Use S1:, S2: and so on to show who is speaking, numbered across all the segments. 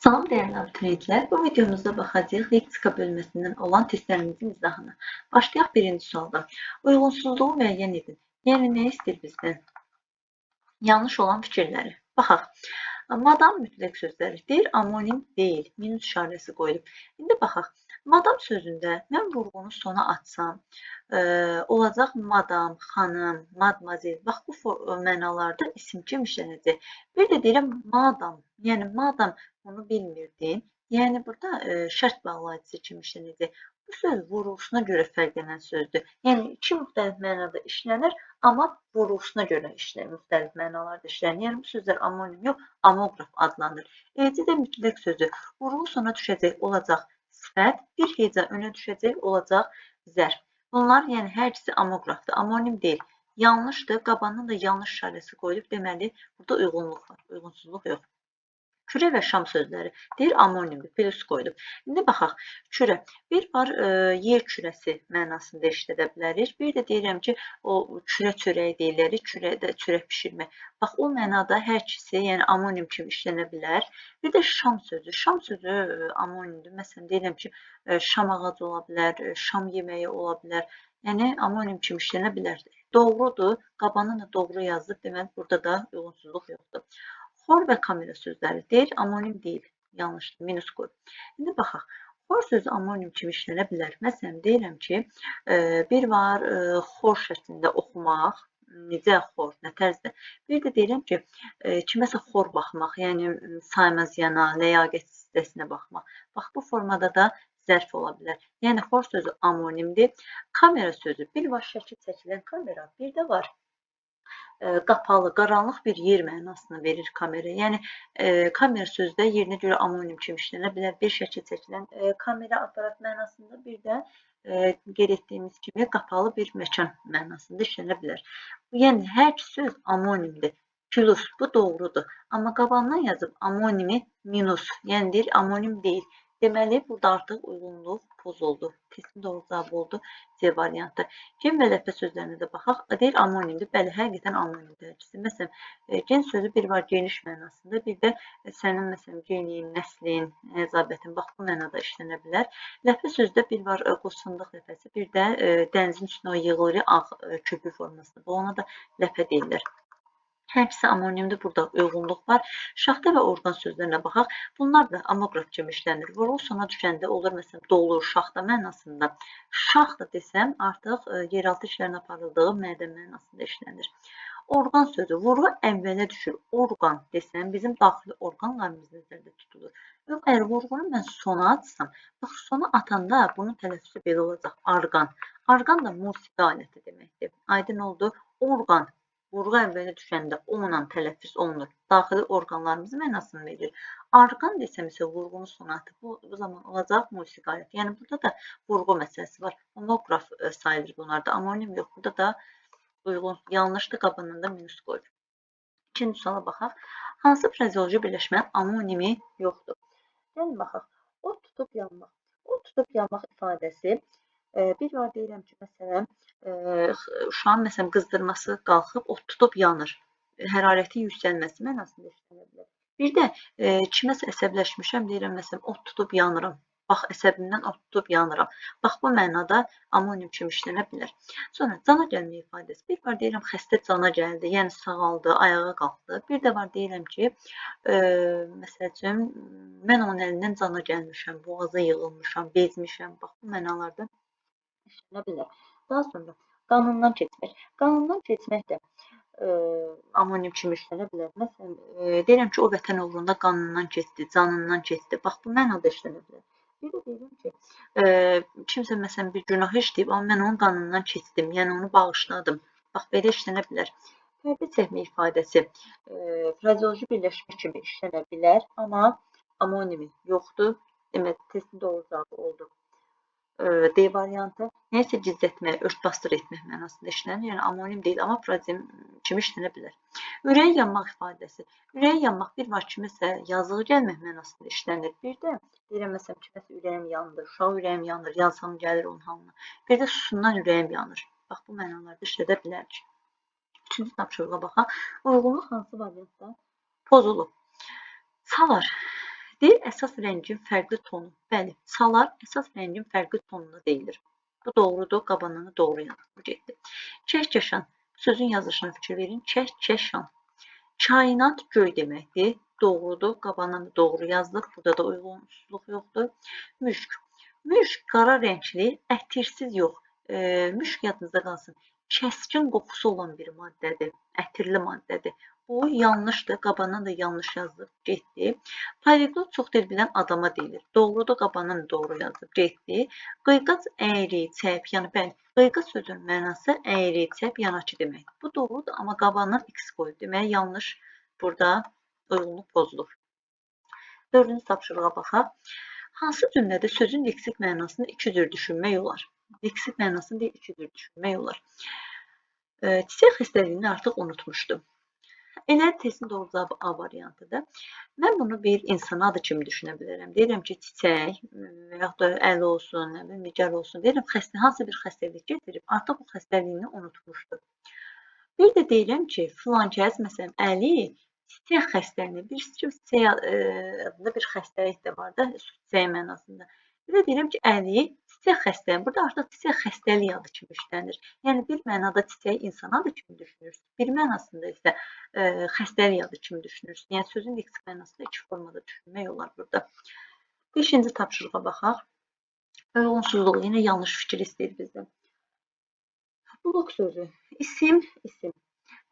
S1: Salam dəyərli abituriyentlər, bu videomuzda baxacağıq leksika bölməsindən olan testlərimizin izahına. Başlayaq birinci sualdan. Uyğunsuzluğu müəyyən edin. Yəni, nə istəyir bizdən? Yanlış olan fikirləri. Baxaq. Madam mütləq sözləri deyir, amonim deyil, minus işarəsi qoyulub. İndi baxaq. Madam sözündə mən vurğunu sona atsam, olacaq madam, xanım, madmazel. Bax, bu mənalarda isim kimi işlənəcək. Bir də deyirəm madam, yəni madam bunu bilmirdin. Yəni burada şərt bağlayıcısı kimi işlənəcək. Bu söz vurğusuna görə fərqlənən sözdür. Yəni iki müxtəlif mənada işlənir, amma vurğusuna görə işlənir, müxtəlif mənalarda işlənir. Yəni bu sözlər amonim yox, amoqraf adlanır. Eləcə də mütləq sözü vurğu sona düşəcək olacaq sifət, bir heca önə düşəcək olacaq zərf. Bunlar yəni hər ikisi amoqrafdır, amonim deyil. Yanlışdır, qabağına da yanlış işarəsi qoyulub, deməli burada uyğunluq var, uyğunsuzluq yox. Kürə və şam sözləri deyir, amonimdir, plus qoyulub. İndi baxaq, kürə. Bir var yer kürəsi mənasında işlədə bilərik. Bir də deyirəm ki, o kürə çörəyi deyirlər, kürədə çörək pişirmək. Bax, o mənada hər ikisi, yəni amonim kimi işlənə bilər. Bir də şam sözü. Şam sözü amonimdir. Məsələn, deyirəm ki, şam ağacı ola bilər, şam yeməyi ola bilər. Yəni, amonim kimi işlənə bilər. Doğrudur, qabağına da doğru yazılıb, deməli, burada da uyğunsuzluq yoxdur. Xor və kamera sözləri deyir, amonim deyil. Yanlışdır, minus qoyub. İndi baxaq. Xor sözü amonim kimi işlənə bilər. Məsələn, deyirəm ki, bir var xor şəklində oxumaq, necə xor, nə tərzdə. Bir də deyirəm ki, kiməsə xor baxmaq, yəni saymaz yana, ləyaqət hissəsinə baxmaq. Bax, bu formada da zərf ola bilər. Yəni, xor sözü amonimdir. Kamera sözü, bir var şəkil çəkilən kamera, bir də var qapalı, qaranlıq bir yer mənasını verir kamera. Yəni, kamera sözü də yerinə görə amonim kimi işlənə bilər. Bir şəkil çəkilən kamera aparat mənasında, bir də qeyd etdiyimiz kimi qapalı bir məkan mənasında işlənə bilər. Yəni, hər iki söz amonimdir. Plus, bu doğrudur. Amma qabağından yazıb amonimi minus, yəni deyir, amonim deyil. Deməli, burada artıq uyğunluq pozuldu. Testin doğru cavabı oldu C variantı. Gen və ləpə sözlərinə də baxaq. Deyir, amonimdir. Bəli, həqiqətən amonimdir. Məsələn, gen sözü bir var geniş mənasında, bir də sənin, məsələn, genin, nəslin, nəzabətin, bax, bu mənada işlənə bilər. Ləpə sözü də bir var qoçundıq ləpəsi, bir də dənizin üstünə o yığılır ağ köpük formasında. Bu, ona da ləpə deyirlər. Hər ikisi amonimdir, burada uyğunluq var. Şaxta və orqan sözlərinə baxaq. Bunlar da amoqraf kimi işlənir. Vurğu sona düşəndə olur, məsələn, dolu, şaxta mənasında. Şaxta desəm, artıq yeraltı işlərin aparıldığı mədən mənasında işlənir. Orqan sözü, vurğu əvvələ düşür. Orqan desəm, bizim daxili orqanlarımız nəzərdə tutulur. Yox, əgər vurğunu mən sona atsam, bax, sona atanda bunun tələffüzü belə olacaq, arqan. Arqan da musiqi aləti deməkdir. Aydın oldu, orqan. Vurğu əvvələ düşəndə onunla tələffüz olunur. Daxili orqanlarımızın mənasını verir. Arqan desəm isə vurğunu sona atıb. Bu zaman olacaq musiqi aləti. Yəni, burada da vurğu məsələsi var. Homoqraf sayılır bunlarda. Amonim yox. Burada da uyğun, yanlışdır. Qabağından da minus qoyur. İkinci suala baxaq. Hansı frazeoloji birləşmənin amonimi yoxdur? Gəlin baxaq. Od tutub yanmaq. Od tutub yanmaq ifadəsi bir var deyirəm ki, məsələn, uşağın məsələn, qızdırması qalxıb, od tutub yanır. Hərarətin yüksəlməsi mənasında işlənə bilər. Bir də kiməsə əsəbləşmişəm, deyirəm, məsələn, od tutub yanıram. Bax, əsəbimdən od tutub yanıram. Bax, bu mənada amonim kimi işlənə bilər. Sonra cana gəlmə ifadəsi. Bir var deyirəm, xəstə cana gəldi, yəni sağaldı, ayağa qalxdı. Bir də var deyirəm ki, məsəl üçün, mən onun əlindən cana gəlmişəm, boğaza yığılmışam, bezmişəm. Bax, bu mənalarda işlənə bilər. Daha sonra qanundan keçmək. Qanundan keçmək də amonim kimi işlənə bilər. Məsələn, deyirəm ki, o vətən uğrunda qanundan keçdi, canından keçdi. Bax, bu mənada işlənə bilər. Bir də deyirəm ki, kimsə məsələn bir günah işləyib, amma mən onun qanundan keçdim, yəni onu bağışladım. Bax, belə işlənə bilər. Pərdə çəkmə ifadəsi frazeoloji birləşmə kimi işlənə bilər, amma amonimi yoxdur. Demək, testin doğru cavabı oldu. D variantı. Nəysə gizlətmək, örtbasdır etmək mənasında işlənir. Yəni, amonim deyil, amma frazem kimi işlənə bilər. Ürəyi yanmaq ifadəsi. Ürəyi yanmaq bir var kiməsə yazığı gəlmək mənasında işlənir. Bir də deyirəm, məsələn, kiməsə ürəyim yandır, uşaq ürəyim yanır, yazığım gəlir onun halına. Bir də susundan ürəyim yanır. Bax, bu mənalarda işlədə bilərik. Üçüncü tapşırığa baxaq. Uyğunluq hansı variantda pozulub? Çalar. Deyir, əsas rəngin fərqli tonu. Bəli, çalar əsas rəngin fərqli tonuna deyilir. Bu doğrudur, qabanını doğru yazıb getdi. Kəhkəşan. Sözün yazılışına fikir verin. Kəhkəşan. Kainat göy deməkdir. Doğrudur, qabanını doğru yazılıb. Burada da uyğunsuzluq yoxdur. Müşk. Müşk qara rəngli, ətirsiz yox. Müşk yadınızda qalsın. Kəskin qoxusu olan bir maddədir, ətirli maddədir. Bu yanlışdır, qabandan da yanlış yazılıb, getdi. Poliglot çox dil bilən adama deyilir. Doğrudur, qabandan da doğru yazılıb, getdi. Qıyqac əyri, çəp, yəni bəli, qıyqac sözünün mənası əyri, çəp, yanaşı deməkdir. Bu doğrudur, amma qabandan x qoyub. Deməli, yanlış burada uyğunluq pozulur. Dördüncü tapşırığa baxaq. Hansı cümlədə sözün leksik mənasını iki cür düşünmək olar? Leksik mənasını deyil, iki cür düşünmək olar. Çiçək xəstəliyini artıq unutmuşdum. Elə testin doğru cavabı A variantıdır. Mən bunu bir insan adı kimi düşünə bilərəm. Deyirəm ki, çiçək və yaxud da əl olsun, nə bilim, nigar olsun. Deyirəm, hansısa bir xəstəlik gətirib, artıq bu xəstəliyini unutmuşdu. Bir də deyirəm ki, filan kəs, məsələn, Əli çiçək xəstəliyini, bir çiçək adında bir xəstəlik də var da, çiçək mənasında. Bir də deyirəm ki, Əli çiçək xəstəliyi. Burada artıq çiçək xəstəliyi adı kimi işlənir. Yəni, bir mənada çiçəyi insan adı kimi düşünürsünüz. Bir mənasında isə xəstəlik adı kimi düşünürsünüz. Yəni, sözün leksik mənasında iki formada düşünmək olar burada. Beşinci tapşırığa baxaq. Uyğunsuzluq, yenə yanlış fikir istəyir bizdən. Blok sözü. İsim, isim.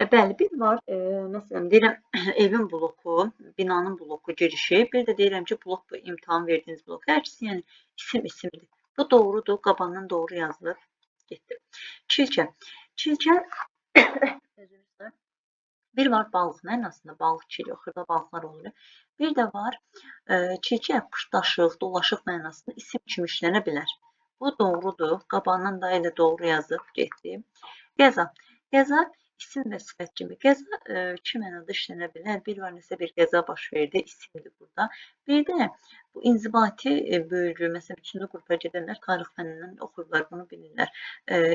S1: Bəli, bir var, məsələn, deyirəm, evin bloku, binanın bloku girişi, bir də deyirəm ki, blok bu, imtahan verdiyiniz blok. Hər ikisi, yəni, isim isimdir. Bu doğrudur, qabandan doğru yazılıb, getdi. Çilkə. Çilkə, bir var balıq mənasında, balıq çili, xırda balıqlar olur. Bir də var, çilkə pırtlaşıq, dolaşıq mənasında isim kimi işlənə bilər. Bu doğrudur, qabandan da elə doğru yazıb, getdi. Qəza. Qəza isim və sifət kimi. Qəza iki mənada işlənə bilər. Bir var nəsə bir qəza baş verdi, isimdir burada. Bir də bu inzibati bölgü, məsələn, üçüncü qrupa gedənlər tarix fənnindən oxuyublar, bunu bilirlər.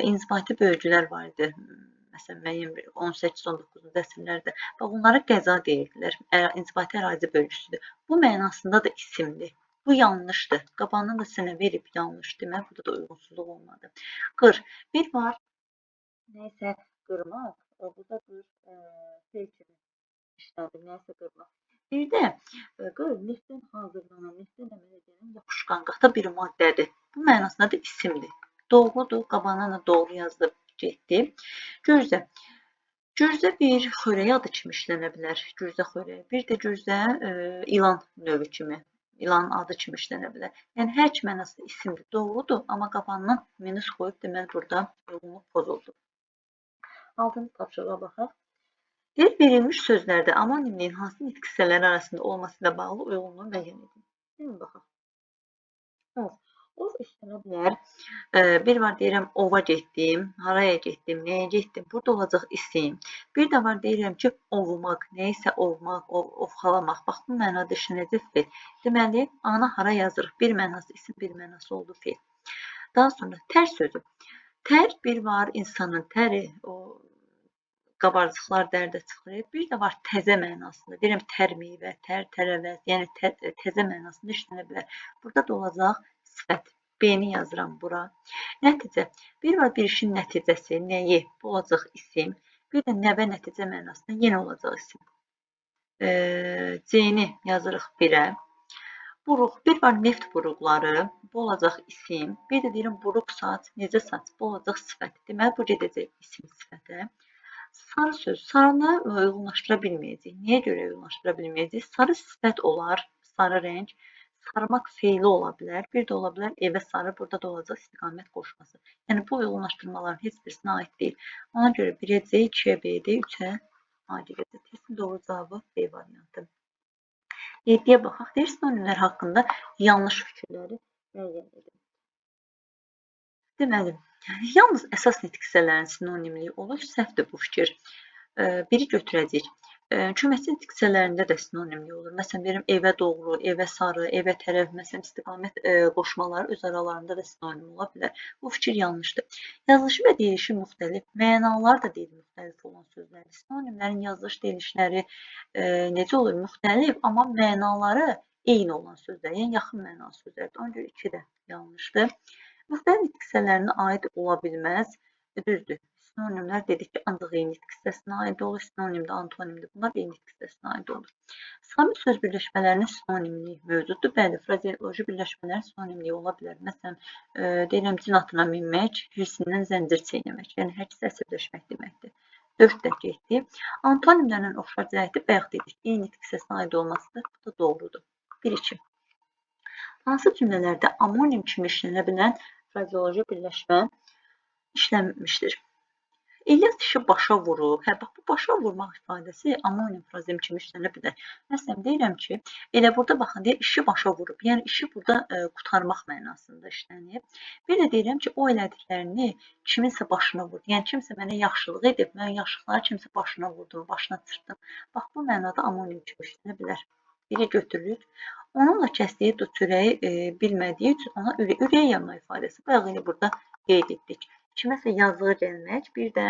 S1: İnzibati bölgülər var idi. Məsələn, müəyyən bir 18-19-cu əsrlərdə. Bax, onlara qəza deyirdilər. İnzibati ərazi bölgüsüdür. Bu mənasında da isimdir. Bu yanlışdır. Qabağına da sənə verib yanlış demək, burada da uyğunsuzluq olmadı. Qır. Bir var, nəysə qırmaq. Burada qır feil kimi işlədir, nəysə qırmaq. Bir də qır neftdən hazırlanan, neftdən əmələ gələn yapışqan, qatı bir maddədir. Bu mənasında da isimdir. Doğrudur, qabağına da doğru yazılıb getdi. Gürzə. Gürzə bir xörək adı kimi işlənə bilər. Gürzə xörəyi. Bir də gürzə ilan növü kimi, ilan adı kimi işlənə bilər. Yəni, hər iki mənasında isimdir. Doğrudur, amma qabağından minus qoyub, deməli, burada uyğunluq pozuldu. Altıncı tapşırığa baxaq. Deyir, verilmiş sözlərdə amonimliyin hansı nitq hissələri arasında olması ilə bağlı uyğunluğu müəyyən edin. Deyir, baxaq. Ov. Ov işlənə bilər. Bir var deyirəm, ova getdim, haraya getdim, nəyə getdim. Burada olacaq isim. Bir də var deyirəm ki, ovmaq, nəyisə ovmaq, ovxalamaq. Bax, bu mənada işlənəcək feil. Deməli, ana hara yazırıq? Bir mənası isim, bir mənası oldu feil. Daha sonra tər sözü. Tər bir var insanın təri, o qabarcıqlar dərdə çıxır. Bir də var təzə mənasında. Deyirəm, tər meyvə, tər, tərəvəz, yəni təzə mənasında işlənə bilər. Burada da olacaq sifət. B-ni yazıram bura. Nəticə. Bir var bir işin nəticəsi, nəyi? Bu olacaq isim. Bir də nəvə nəticə mənasında yenə olacaq isim. C-ni yazırıq 1-ə. Buruq. Bir var neft buruqları. Bu olacaq isim. Bir də deyirəm, buruq saç, necə saç? Bu olacaq sifət. Deməli, bu gedəcək isim sifətə. Sarı söz. Sarını uyğunlaşdıra bilməyəcəyik. Niyə görə uyğunlaşdıra bilməyəcəyik? Sarı sifət olar, sarı rəng. Sarmaq feili ola bilər. Bir də ola bilər evə sarı. Burada da olacaq istiqamət qoşması. Yəni, bu uyğunlaşdırmaların heç birisinə aid deyil. Ona görə 1-ə C, 2-yə B-dir, 3-ə A gedəcək. Testin doğru cavabı B variantı. 7-yə baxaq. Deyir, sinonimlər haqqında yanlış fikirləri müəyyən edin. Deməli, yalnız əsas nitq hissələrinin sinonimliyi olur. Səhvdir bu fikir. Biri götürəcəyik. Köməkçi nitq hissələrində də sinonimliyi olur. Məsələn, deyirəm, evə doğru, evə sarı, evə tərəf, məsələn, istiqamət qoşmaları öz aralarında da sinonim ola bilər. Bu fikir yanlışdır. Yazılışı və deyilişi müxtəlif, mənalar da deyil müxtəlif olan sözlərdir. Sinonimlərin yazılış deyilişləri necə olur? Müxtəlif, amma mənaları Eyni olan sözlər, yəni yaxın mənalı sözlərdir. Ona görə 2 də yanlışdır. Müxtəlif nitq hissələrinə aid ola bilməz. Düzdür. Sinonimlər dedik ki, ancaq eyni nitq hissəsinə aid olur. Sinonimdir, antonimdir. Bunlar eyni nitq hissəsinə aid olur. Sabit söz birləşmələrinin sinonimliyi mövcuddur. Bəli, frazeoloji birləşmələrin sinonimliyi ola bilər. Məsələn, deyirəm, cin atına minmək, hirsindən zəncir çeynəmək. Yəni, hər ikisi əsəbləşmək deməkdir. 4 də getdi. Antonimlərlə oxşar cəhəti bayaq dedik, eyni nitq hissəsinə aid olmasıdır. Bu da doğrudur. 1-2. Hansı cümlələrdə amonim kimi işlənə bilən frazeoloji birləşmə işlənmişdir? İlyas işi başa vurub. Hə, bax, bu başa vurmaq ifadəsi amonim frazem kimi işlənə bilər. Məsələn, deyirəm ki, elə burada baxın, deyir, işi başa vurub. Yəni, işi burada qurtarmaq mənasında işlənib. Bir də deyirəm ki, o elədiklərini kiminsə başına vurdu. Yəni, kimsə mənə yaxşılıq edib, mən yaxşılıqları kimsə başına vurdum, başına çırpdım. Bax, bu mənada amonim kimi işlənə bilər. Biri götürürük. Onunla kəsdiyi dud çörəyi bilmədiyi üçün ona ürək yanma ifadəsi. Bayaq elə burada qeyd etdik. Kiməsə yazığı gəlmək, bir də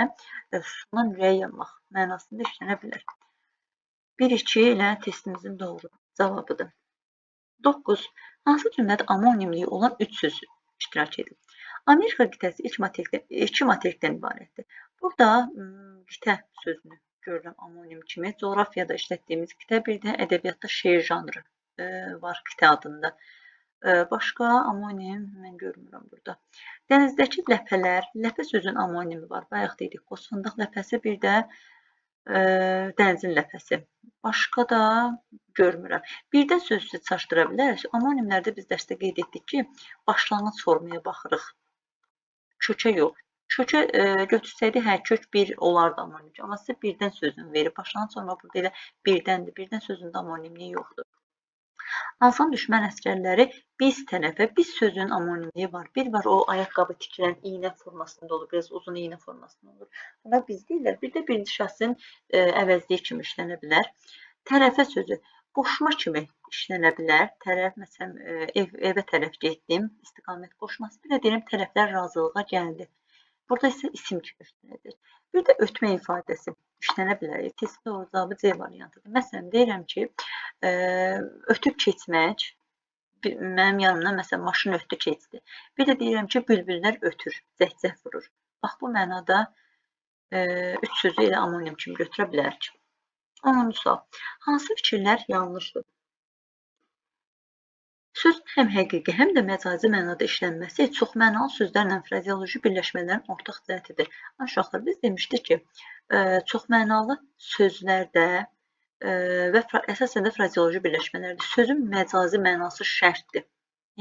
S1: susundan ürək yanmaq mənasında işlənə bilər. 1-2 ilə testimizin doğru cavabıdır. 9. Hansı cümlədə amonimliyi olan 3 söz iştirak edir? Amerika qitəsi iki materikdən ibarətdir. Burada qitə sözünü görürəm amonim kimi. Coğrafiyada işlətdiyimiz qitə, bir də ədəbiyyatda şeir janrı var qitə adında. Başqa amonim mən görmürəm burada. Dənizdəki ləpələr, ləpə sözünün amonimi var. Bayaq dedik, qoz fındıq ləpəsi, bir də dənizin ləpəsi. Başqa da görmürəm. Birdən sözü çaşdıra bilərik. Amonimlərdə biz dərsdə qeyd etdik ki, başlanğıc formaya baxırıq. Kökə yox. Kökə götürsəydi, hə, kök bir olardı amonim. Amma sizə birdən sözünü verib. Başlanğıc forma burada elə birdəndir. Birdən sözündə amonimliyi yoxdur. Hansan düşmən əsgərləri biz tərəfə, biz sözünün amonimliyi var. Bir var o ayaqqabı tikilən iynə formasında olur, biraz uzun iynə formasında olur. Buna biz deyirlər. Bir də birinci şəxsin əvəzliyi kimi işlənə bilər. Tərəfə sözü qoşma kimi işlənə bilər. Tərəf, məsələn, evə tərəf getdim, istiqamət qoşması. Bir də deyirəm, tərəflər razılığa gəldi. Burada isə isim kimi işlənəcək. Bir də ötmə ifadəsi işlənə bilər. Testin doğru cavabı C variantıdır. Məsələn, deyirəm ki, ötüb keçmək, mənim yanımdan məsələn, maşın ötdü, keçdi. Bir də deyirəm ki, bülbüllər ötür, cəhcəh vurur. Bax, bu mənada üç sözü elə amonim kimi götürə bilərik. 10-cu sual. Hansı fikirlər yanlışdır? Sözün həm həqiqi, həm də məcazi mənada işlənməsi çoxmənalı sözlərlə frazeoloji birləşmələrin ortaq cəhətidir. Uşaqlar, biz demişdik ki, çoxmənalı sözlərdə və əsasən də frazeoloji birləşmələrdə sözün məcazi mənası şərtdir.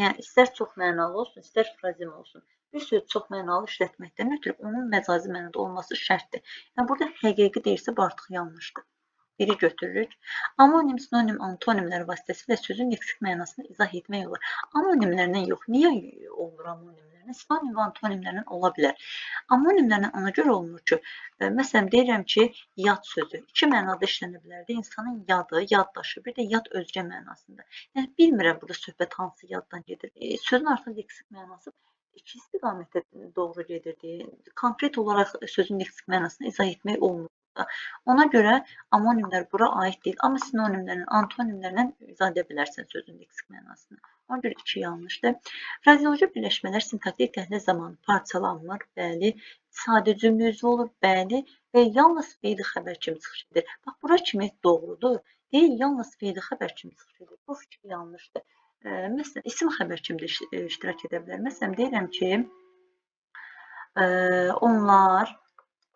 S1: Yəni, istər çoxmənalı olsun, istər frazem olsun. Bir söz çoxmənalı işlətməkdən ötürü onun məcazi mənada olması şərtdir. Yəni, burada həqiqi deyirsə, bu artıq yanlışdır. Biri götürürük. Amonim, sinonim, antonimlər vasitəsilə sözün leksik mənasını izah etmək olar. Amonimlərlə yox. Niyə olmur amonimlərlə? Sinonim və antonimlərlə ola bilər. Amonimlərlə ona görə olmur ki, məsələn, deyirəm ki, yad sözü iki mənada işlənə bilərdi. İnsanın yadı, yaddaşı, bir də yad özgə mənasında. Yəni, bilmirəm burada söhbət hansı yaddan gedir. Sözün artıq leksik mənası iki istiqamətdə doğru gedirdi. Konkret olaraq sözün leksik mənasını izah etmək olmur. Ona görə amonimlər bura aid deyil. Amma sinonimlərlə, antonimlərlə izah edə bilərsən sözün leksik mənasını. Ona görə 2 yanlışdır. Frazeoloji birləşmələr sintaktik təhlil zamanı parçalanmır, bəli. Sadə cümlə üzvü olur, bəli. Və yalnız feili xəbər kimi çıxış edir. Bax, bura kimi doğrudur. Deyil, yalnız feili xəbər kimi çıxış edir. Bu fikir yanlışdır. Məsələn, isim xəbər kimi də iştirak edə bilər. Məsələn, deyirəm ki, onlar,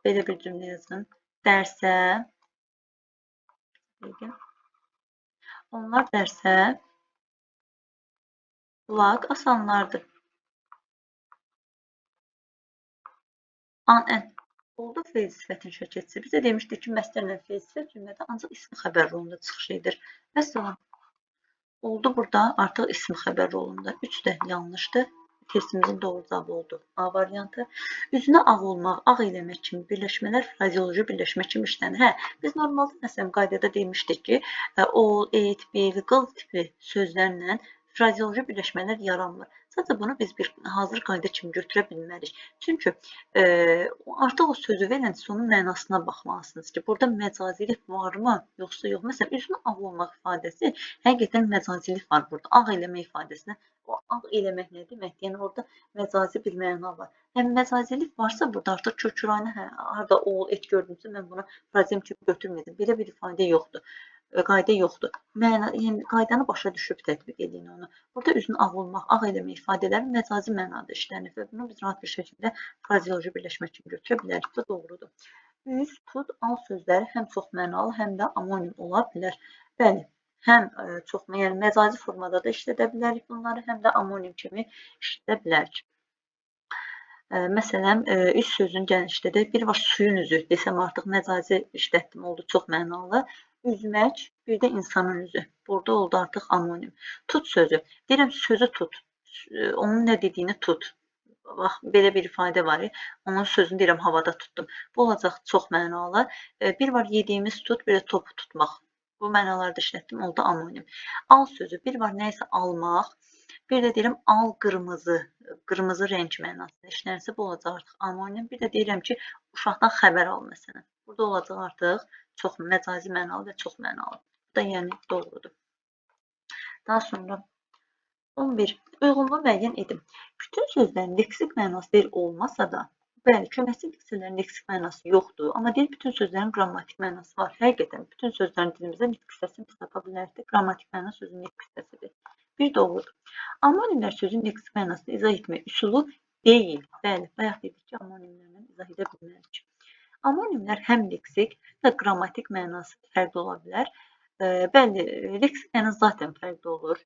S1: belə bir cümlə yazın, dərsə, onlar dərsə qulaq asanlardır. An, ən. Oldu feil sifətin şəkilçisi. Biz də demişdik ki, məslərlə feil sifət cümlədə ancaq isim xəbər rolunda çıxış edir. Məsələn, oldu burada artıq isim xəbər rolunda. 3 də yanlışdır. Testimizin doğru cavabı oldu. A variantı. Üzünə ağ olmaq, ağ eləmək kimi birləşmələr frazeoloji birləşmə kimi işlənir. Hə, biz normalda məsələn qaydada demişdik ki, ol, et, bil, qıl tipli sözlərlə frazeoloji birləşmələr yaranmır. Sadəcə bunu biz bir hazır qayda kimi götürə bilmərik. Çünki artıq o sözü verən onun mənasına baxmalısınız ki, burada məcazilik varmı, yoxsa yox. Məsələn, üzünü ağ olmaq ifadəsi həqiqətən məcazilik var burada. Ağ eləmək ifadəsinə, o ağ eləmək nə deməkdir? Yəni orada məcazi bir məna var. Yəni məcazilik varsa burada artıq köküranə, hə, harada ol, et gördümsə mən bunu frazem kimi götürməyəcəm. Belə bir ifadə yoxdur. Qayda yoxdur. Məna, yəni qaydanı başa düşüb tətbiq edin onu. Burada üzünü ağ olmaq, ağ eləmək ifadələri məcazi mənada işlənir və bunu biz rahat bir şəkildə frazeoloji birləşmə kimi götürə bilərik. Bu doğrudur. Üz, tut, al sözləri həm çox mənalı, həm də amonim ola bilər. Bəli, həm çox, yəni məcazi formada da işlədə bilərik bunları, həm də amonim kimi işlədə bilərik. Məsələn, üz sözünü gəlin işlədək. Bir var suyun üzü desəm artıq məcazi işlətdim, oldu çox mənalı. Üzmək, bir də insanın üzü. Burada oldu artıq amonim. Tut sözü. Deyirəm, sözü tut. Onun nə dediyini tut. Bax, belə bir ifadə var. Onun sözünü deyirəm, havada tutdum. Bu olacaq çox mənalı. Bir var yediyimiz tut, bir də topu tutmaq. Bu mənalarda işlətdim, oldu amonim. Al sözü. Bir var nəyisə almaq. Bir də deyirəm, al qırmızı, qırmızı rəng mənasında işlənirsə, bu olacaq artıq amonim. Bir də deyirəm ki, uşaqdan xəbər al məsələn. Burada olacaq artıq çox məcazi mənalı və çox mənalı. Bu da yəni doğrudur. Daha sonra 11. Uyğunluğu müəyyən edin. Bütün sözlərin leksik mənası deyil olmasa da, bəli, köməkçi hissələrin leksik mənası yoxdur, amma deyil bütün sözlərin qrammatik mənası var. Həqiqətən, bütün sözlərin dilimizdə nitq hissəsini biz tapa bilərik. Qrammatik məna sözün nitq hissəsidir. Bir doğrudur. Amonimlər sözün leksik mənasını izah etmək üsulu deyil. Bəli, bayaq dedik ki, amonimlərlə izah edə bilmərik. Amonimlər həm leksik, həm də qrammatik mənası fərqli ola bilər. Bəli, leksik məna zaten fərqli olur.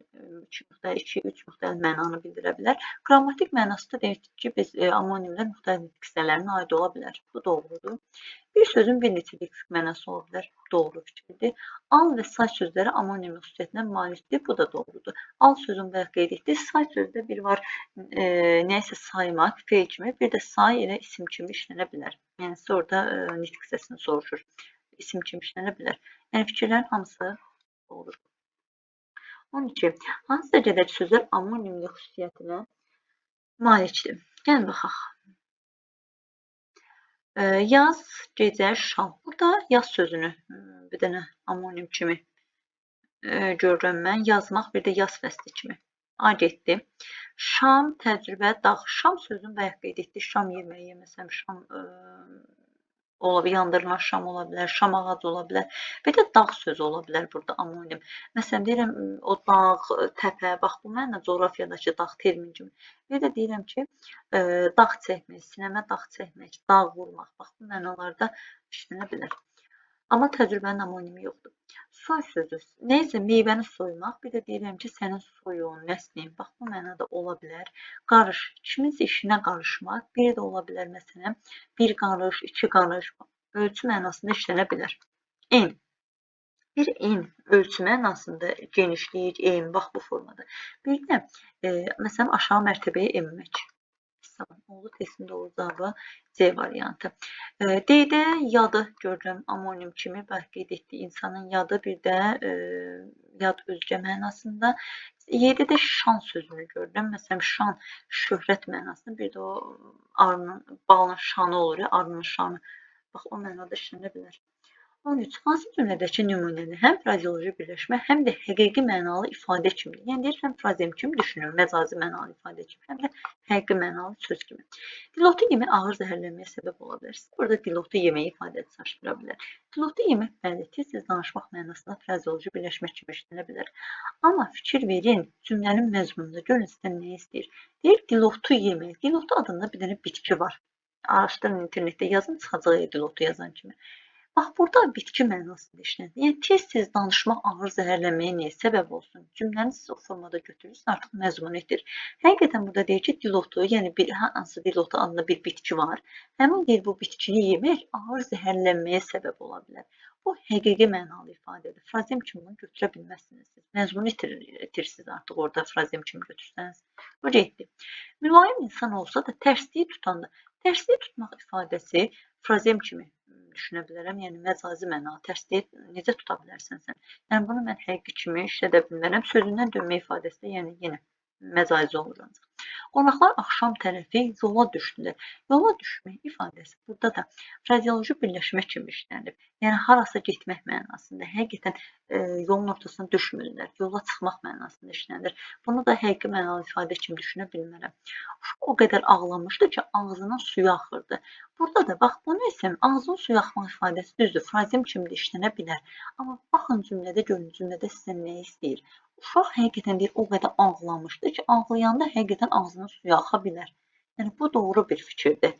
S1: 2, 3 müxtəlif mənanı bildirə bilər. Qrammatik mənası da deyir ki, biz amonimlər müxtəlif nitq hissələrinə aid ola bilər. Bu doğrudur. Bir sözün bir neçə leksik mənası ola bilər. Doğru fikirdir. Al və say sözləri amonim xüsusiyyətinə malikdir. Bu da doğrudur. Al sözün bayaq qeyd etdik. Say sözdə bir var nəysə saymaq, feil kimi, bir də say elə isim kimi işlənə bilər. Yəni sizə orada nitq hissəsini soruşur. İsim kimi işlənə bilər. Yəni fikirlərin hamısı doğrudur. 12. Hansı dərəcədəki sözlər amonimlik xüsusiyyətinə malikdir? Gəlin baxaq. Yaz, gecə, şam. Burada yaz sözünü bir dənə amonim kimi görürəm mən. Yazmaq, bir də yaz fəsli kimi. A getdi. Şam, təcrübə, dağ. Şam sözünü bayaq qeyd etdik. Şam yeməyi yeməsəm, şam ola bilər, yandırılan şam ola bilər, şam ağacı ola bilər. Bir də dağ sözü ola bilər burada amonim. Məsələn, deyirəm, o dağ, təpə, bax bu məna coğrafiyadakı dağ termin kimi. Bir də deyirəm ki, dağ çəkmək, sinəmə dağ çəkmək, dağ vurmaq, bax bu mənalarda işlənə bilər. Amma təcrübənin amonimi yoxdur. Soy sözü, nəysə meyvəni soymaq, bir də deyirəm ki, sənin soyun, nəslin, bax bu mənada ola bilər. Qarış, kiminsə işinə qarışmaq, bir də ola bilər məsələn, bir qarış, iki qarış, ölçü mənasında işlənə bilər. En, bir en ölçü mənasında genişlik, en, bax bu formada. Bir də məsələn, aşağı mərtəbəyə enmək. Oldu testin doğru cavabı C variantı. D-də yadı görürəm amonim kimi. Bayaq qeyd etdik insanın yadı, bir də yad özgə mənasında. Y-də də şan sözünü görürəm. Məsələn, şan şöhrət mənasında, bir də o arının, balın şanı olur, arının şanı. Bax, o mənada işlənə bilər. 13. Hansı cümlədəki nümunəni həm frazeoloji birləşmə, həm də həqiqi mənalı ifadə kimi, yəni deyir, həm frazem kimi düşünür, məcazi mənalı ifadə kimi, həm də həqiqi mənalı söz kimi. Dilotu yemək ağır zəhərlənməyə səbəb ola bilər. Siz burada dilotu yeməyi ifadə çaşdıra bilər. Dilotu yemək, bəli, tez-tez danışmaq mənasında frazeoloji birləşmə kimi işlənə bilər. Amma fikir verin, cümlənin məzmununda görün sizdən nə istəyir. Deyir, dilotu yemək. Dilotu adında bir dənə bitki var. Araşdırın internetdə, yazın, çıxacaq dilotu yazan kimi. Bax, burada bitki mənasında işlənir. Yəni, tez-tez danışmaq ağır zəhərlənməyə niyə səbəb olsun? Cümləni siz o formada götürürsünüz, artıq məzmun edir. Həqiqətən burada deyir ki, dilotu, yəni bir, hansı dilotu adında bir bitki var. Həmin deyir, bu bitkini yemək ağır zəhərlənməyə səbəb ola bilər. Bu, həqiqi mənalı ifadədir. Frazem kimi bunu götürə bilməzsiniz siz. Məzmunu itirirsiniz artıq orada frazem kimi götürsəniz. Bu getdi. Mülayim insan olsa da tərsliyi tutanda, tərsliyi tutmaq ifadəsi frazem kimi düşünə bilərəm. Yəni, məcazi məna, tərsliyi necə tuta bilərsən sən? Yəni, bunu mən həqiqi kimi işlədə bilmərəm. Sözündən dönmə ifadəsi də, yəni, yenə məcazi olur ancaq. Qonaqlar axşam tərəfi yola düşdülər. Yola düşmək ifadəsi burada da frazeoloji birləşmə kimi işlənib. Yəni, harasa getmək mənasında, həqiqətən yolun ortasına düşmürlər, yola çıxmaq mənasında işlənir. Bunu da həqiqi mənalı ifadə kimi düşünə bilmərəm. Uşaq o qədər ağlamışdı ki, ağzından suyu axırdı. Burada da, bax, bunu isə ağzının suyu axmaq ifadəsi düzdür, frazem kimi də işlənə bilər. Amma baxın cümlədə, görün cümlədə sizə nə istəyir. Uşaq həqiqətən deyir, o qədər ağlamışdı ki, ağlayanda həqiqətən ağzının suyu axa bilər. Yəni, bu doğru bir fikirdir.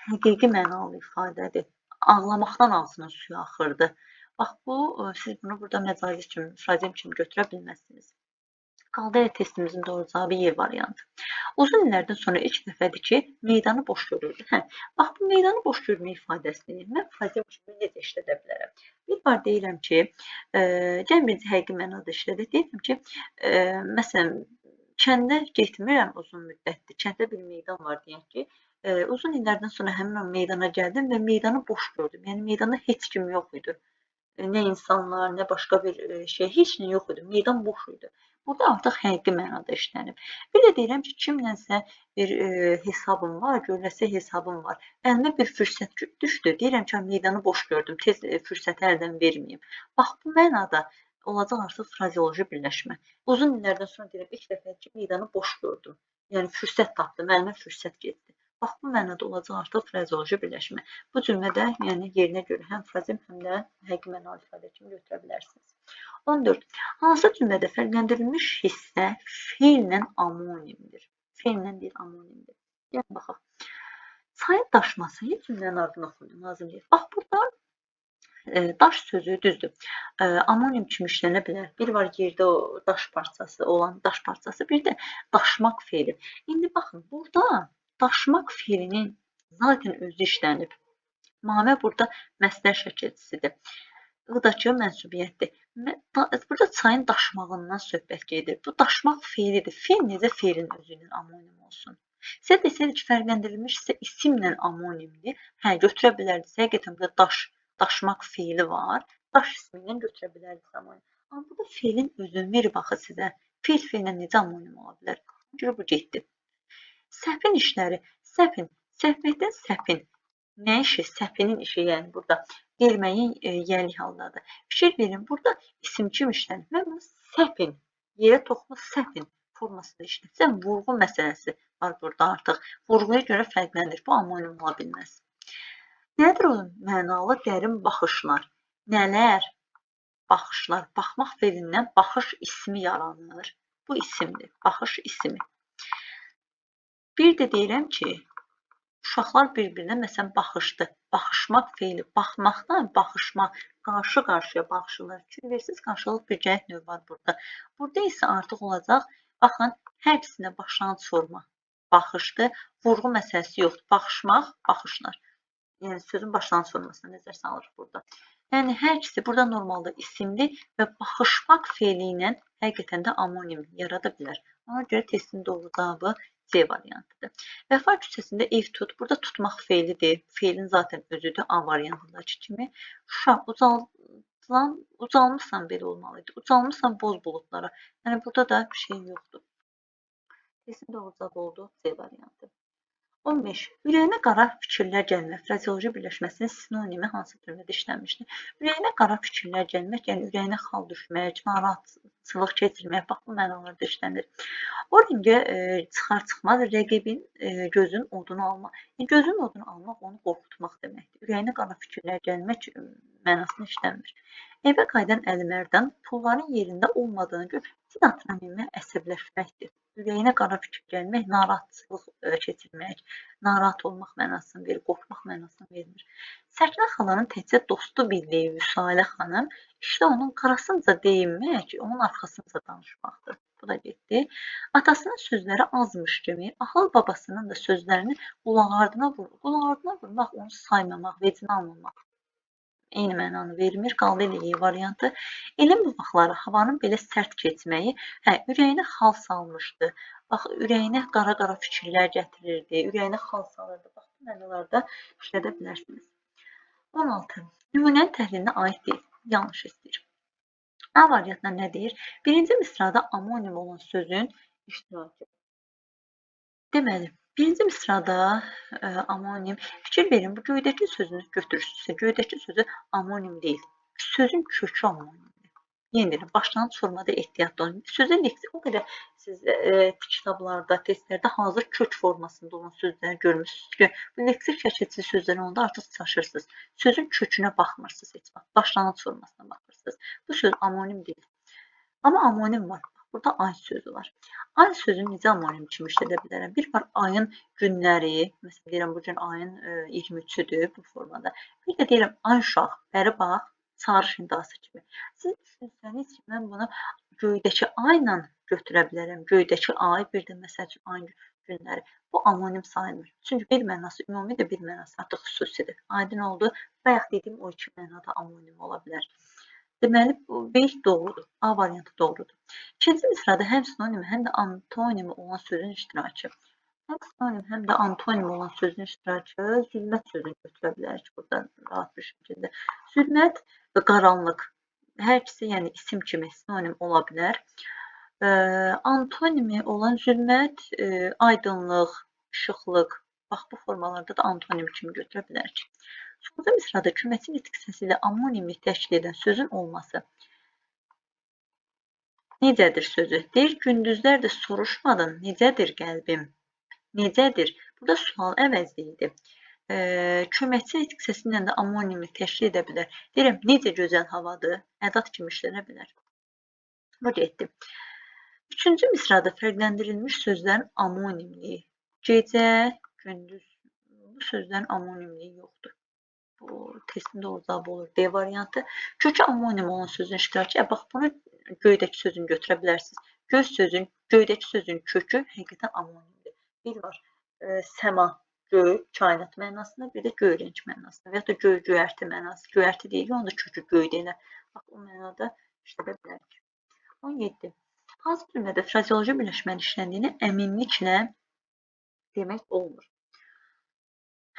S1: Həqiqi mənalı ifadədir. Ağlamaqdan ağzının suyu axırdı. Bax, bu, siz bunu burada məcazi kimi, frazem kimi götürə bilməzsiniz. Qaldı elə testimizin doğru cavabı Y variantı. Uzun illərdən sonra ilk dəfədir ki, meydanı boş görürdü. Hə, bax, bu meydanı boş görmə ifadəsini mən frazem kimi necə işlədə bilərəm? Bir var deyirəm ki, gəlin birinci həqiqi mənada işlədək. Deyirəm ki, məsələn, kəndə getmirəm uzun müddətdir. Kəndə bir meydan var deyək ki, uzun illərdən sonra həmin o meydana gəldim və meydanı boş gördüm. Yəni, meydanda heç kim yox idi. Nə insanlar, nə başqa bir şey, heç nə yox idi. Meydan boş idi. Burada artıq həqiqi mənada işlənib. Bir də deyirəm ki, kimlənsə bir hesabım var, görüləsə hesabım var. Əlimə bir fürsət düşdü. Deyirəm ki, meydanı boş gördüm, tez fürsəti əldən verməyim. Bax, bu mənada olacaq artıq frazeoloji birləşmə. Uzun illərdən sonra deyirəm, ilk dəfə ki, meydanı boş gördüm. Yəni, fürsət tapdım, əlimə fürsət getdi. Bax, bu mənada olacaq artıq frazeoloji birləşmə. Bu cümlə də, yəni, yerinə görə həm frazem, həm də həqiqi mənalı ifadə kimi götürə bilərsiniz. 14. Hansı cümlədə fərqləndirilmiş hissə feillə amonimdir? Feillə bir amonimdir. Gəlin, baxaq. Çayın daşması, heç cümlənin ardını oxumayın, lazım deyil. Bax, burada daş sözü düzdür. Amonim kimi işlənə bilər. Bir var yerdə o daş parçası olan daş parçası, bir də daşmaq feili. İndi baxın, burada daşmaq feilinin zaten özü işlənib. Mamə burada məslər şəkilçisidir. I-dakı mənsubiyyətdir. Burada çayın daşmağından söhbət gedir. Bu daşmaq feilidir. Feil necə feilin özü ilə amonim olsun? Sizə desəydi ki, fərqləndirilmiş isə isimlə amonimdir. Hə, götürə bilərdiniz. Həqiqətən burada daşmaq feili var. Daş ismi ilə götürə bilərdiniz amonim. Amma burada feilin özünü verir baxı sizə. Feil feillə necə amonim ola bilər? Ona görə bu getdi. Səpin işləri. Səpin. Səpməkdən səpin. Nə işi? Səpinin işi, yəni burada verməyin yəlik haldadır. Fikir verin, burada isim kim işlənir? Mən bunu səpin, yerə toxumu səpin formasında işlətsəm, vurğu məsələsi var burada artıq. Vurğuya görə fərqlənir. Bu amonim ola bilməz. Nədir o mənalı dərin baxışlar? Nələr? Baxışlar. Baxmaq feilindən baxış ismi yaranır. Bu isimdir. Baxış ismi. Bir də deyirəm ki, uşaqlar bir-birinə məsələn baxışdı. Baxışmaq feili. Baxmaqdan baxışmaq, qarşı-qarşıya baxışırlar. Çünki versiz qarşılıq bir cəhət növü var burada. Burada isə artıq olacaq, baxın, hər ikisində başlanğıc forma baxışdı. Vurğu məsələsi yoxdur. Baxışmaq, baxışlar. Yəni, sözün başlanğıc formasına nəzər salırıq burada. Yəni, hər ikisi burada normalda isimli və baxışmaq feili ilə həqiqətən də amonim yarada bilər. Ona görə testin doğru cavabı C variantıdır. Vəfa küçəsində ev tut. Burada tutmaq feilidir. Feilin zaten özüdür A variantındakı kimi. Şuşa, ucalmışsan belə olmalıydı. Ucalmışsan boz buludlara. Yəni, burada da bir şey yoxdur. Testin doğru cavabı oldu C variantı. 15. Ürəyinə qara fikirlər gəlmək. Frazeoloji birləşməsinin sinonimi hansı cümlədə işlənmişdir? Ürəyinə qara fikirlər gəlmək, yəni ürəyinə xal düşmək, narahatçılıq keçirmək, bax bu mənalarda işlənir. O ringə çıxar çıxmaz rəqibin gözünün odunu almaq. Yəni, gözünün odunu almaq onu qorxutmaq deməkdir. Ürəyinə qara fikirlər gəlmək mənasında işlənmir. Evə qayıdan Əlimərdan pulların yerində olmadığını görüb sin atına minmək əsəbləşməkdir. Ürəyinə qara fikir gəlmək, narahatçılıq keçirmək, narahat olmaq mənasını verir, qorxmaq mənasını vermir. Səkinə xalanın təkcə dostu bildiyi Vüsalə xanım işte onun qarasınca deyinmək, onun arxasınca danışmaqdır. Bu da getdi. Atasının sözləri azmış kimi, ahıl babasının da sözlərini qulaq ardına vurmaq, onu saymamaq, vecinə almamaq. Eyni mənanı vermir. Qaldı elə Y variantı. Elin bu vaxtları havanın belə sərt keçməyi, hə, ürəyinə xal salmışdı. Bax, ürəyinə qara-qara fikirlər gətirirdi, ürəyinə xal salırdı. Bax, bu mənalarda işlədə bilərsiniz. 16. Nümunənin təhlilinə aid deyil. Yanlış istəyir. A variantına nə deyir? Birinci misrada amonim olan sözün iştirakı. Deməli, birinci misrada amonim. Fikir verin, bu göydəki sözünü götürürsünüzsə, göydəki sözü amonim deyil. Sözün kökü amonimdir. Yenə deyirəm, başlanğıc formada ehtiyatlı olun. Sözün leksik o qədər siz kitablarda, testlərdə hazır kök formasında olan sözləri görmüsünüz ki, bu leksik şəkilsiz sözləri onda artıq çaşırsınız. Sözün kökünə baxmırsınız heç vaxt. Başlanğıc formasına baxırsınız. Bu söz amonim deyil. Amma amonim var. Burada ay sözü var. Ay sözünü necə amonim kimi işlədə bilərəm? Bir var ayın günləri, məsələn deyirəm bu gün ayın 23-üdür bu formada. Bir də deyirəm ay uşaq, bəri bax, çağırış nidası kimi. Siz düşünsəniz ki, mən bunu göydəki ayla götürə bilərəm. Göydəki ay, bir də məsəl üçün ayın günləri. Bu amonim sayılmır. Çünki bir mənası ümumidir, bir mənası artıq xüsusidir. Aydın oldu. Bayaq dediyim o iki mənada amonim ola bilər. Deməli, bu B doğrudur. A variantı doğrudur. İkinci misrada həm sinonim, həm də antonimi olan sözün iştirakı. Həm sinonim, həm də antonim olan sözün iştirakı zülmət sözünü götürə bilərik burada rahat bir şəkildə. Zülmət və qaranlıq. Hər ikisi, yəni isim kimi sinonim ola bilər. Antonimi olan zülmət, aydınlıq, işıqlıq. Bax, bu formalarda da antonim kimi götürə bilərik. Sonuncu misrada köməkçi nitq hissəsi ilə amonimlik təşkil edən sözün olması. Necədir sözü? Deyir, gündüzlər də soruşmadın, necədir qəlbim? Necədir? Burada sual əvəzli idi. Köməkçi nitq hissəsi ilə də amonimlik təşkil edə bilər. Deyirəm, necə gözəl havadır, ədat kimi işlənə bilər. Bu getdi. Üçüncü misrada fərqləndirilmiş sözlərin amonimliyi. Gecə, gündüz. Bu sözlərin amonimliyi yoxdur. Bu testin doğru cavabı olur. D variantı. Kökü amonim olan sözün iştirakı. Bax, bunu göydəki sözünü götürə bilərsiniz. Göy sözün, göydəki sözün kökü həqiqətən amonimdir. Bir var səma, göy, kainat mənasında, bir də göy rəng mənasında və ya da göy, göyərti mənası. Göyərti deyirik, onun da kökü göy deyilər. Bax, o mənada işlədə bilərik. 17. Hansı cümlədə frazeoloji birləşmənin işləndiyini əminliklə demək olmur?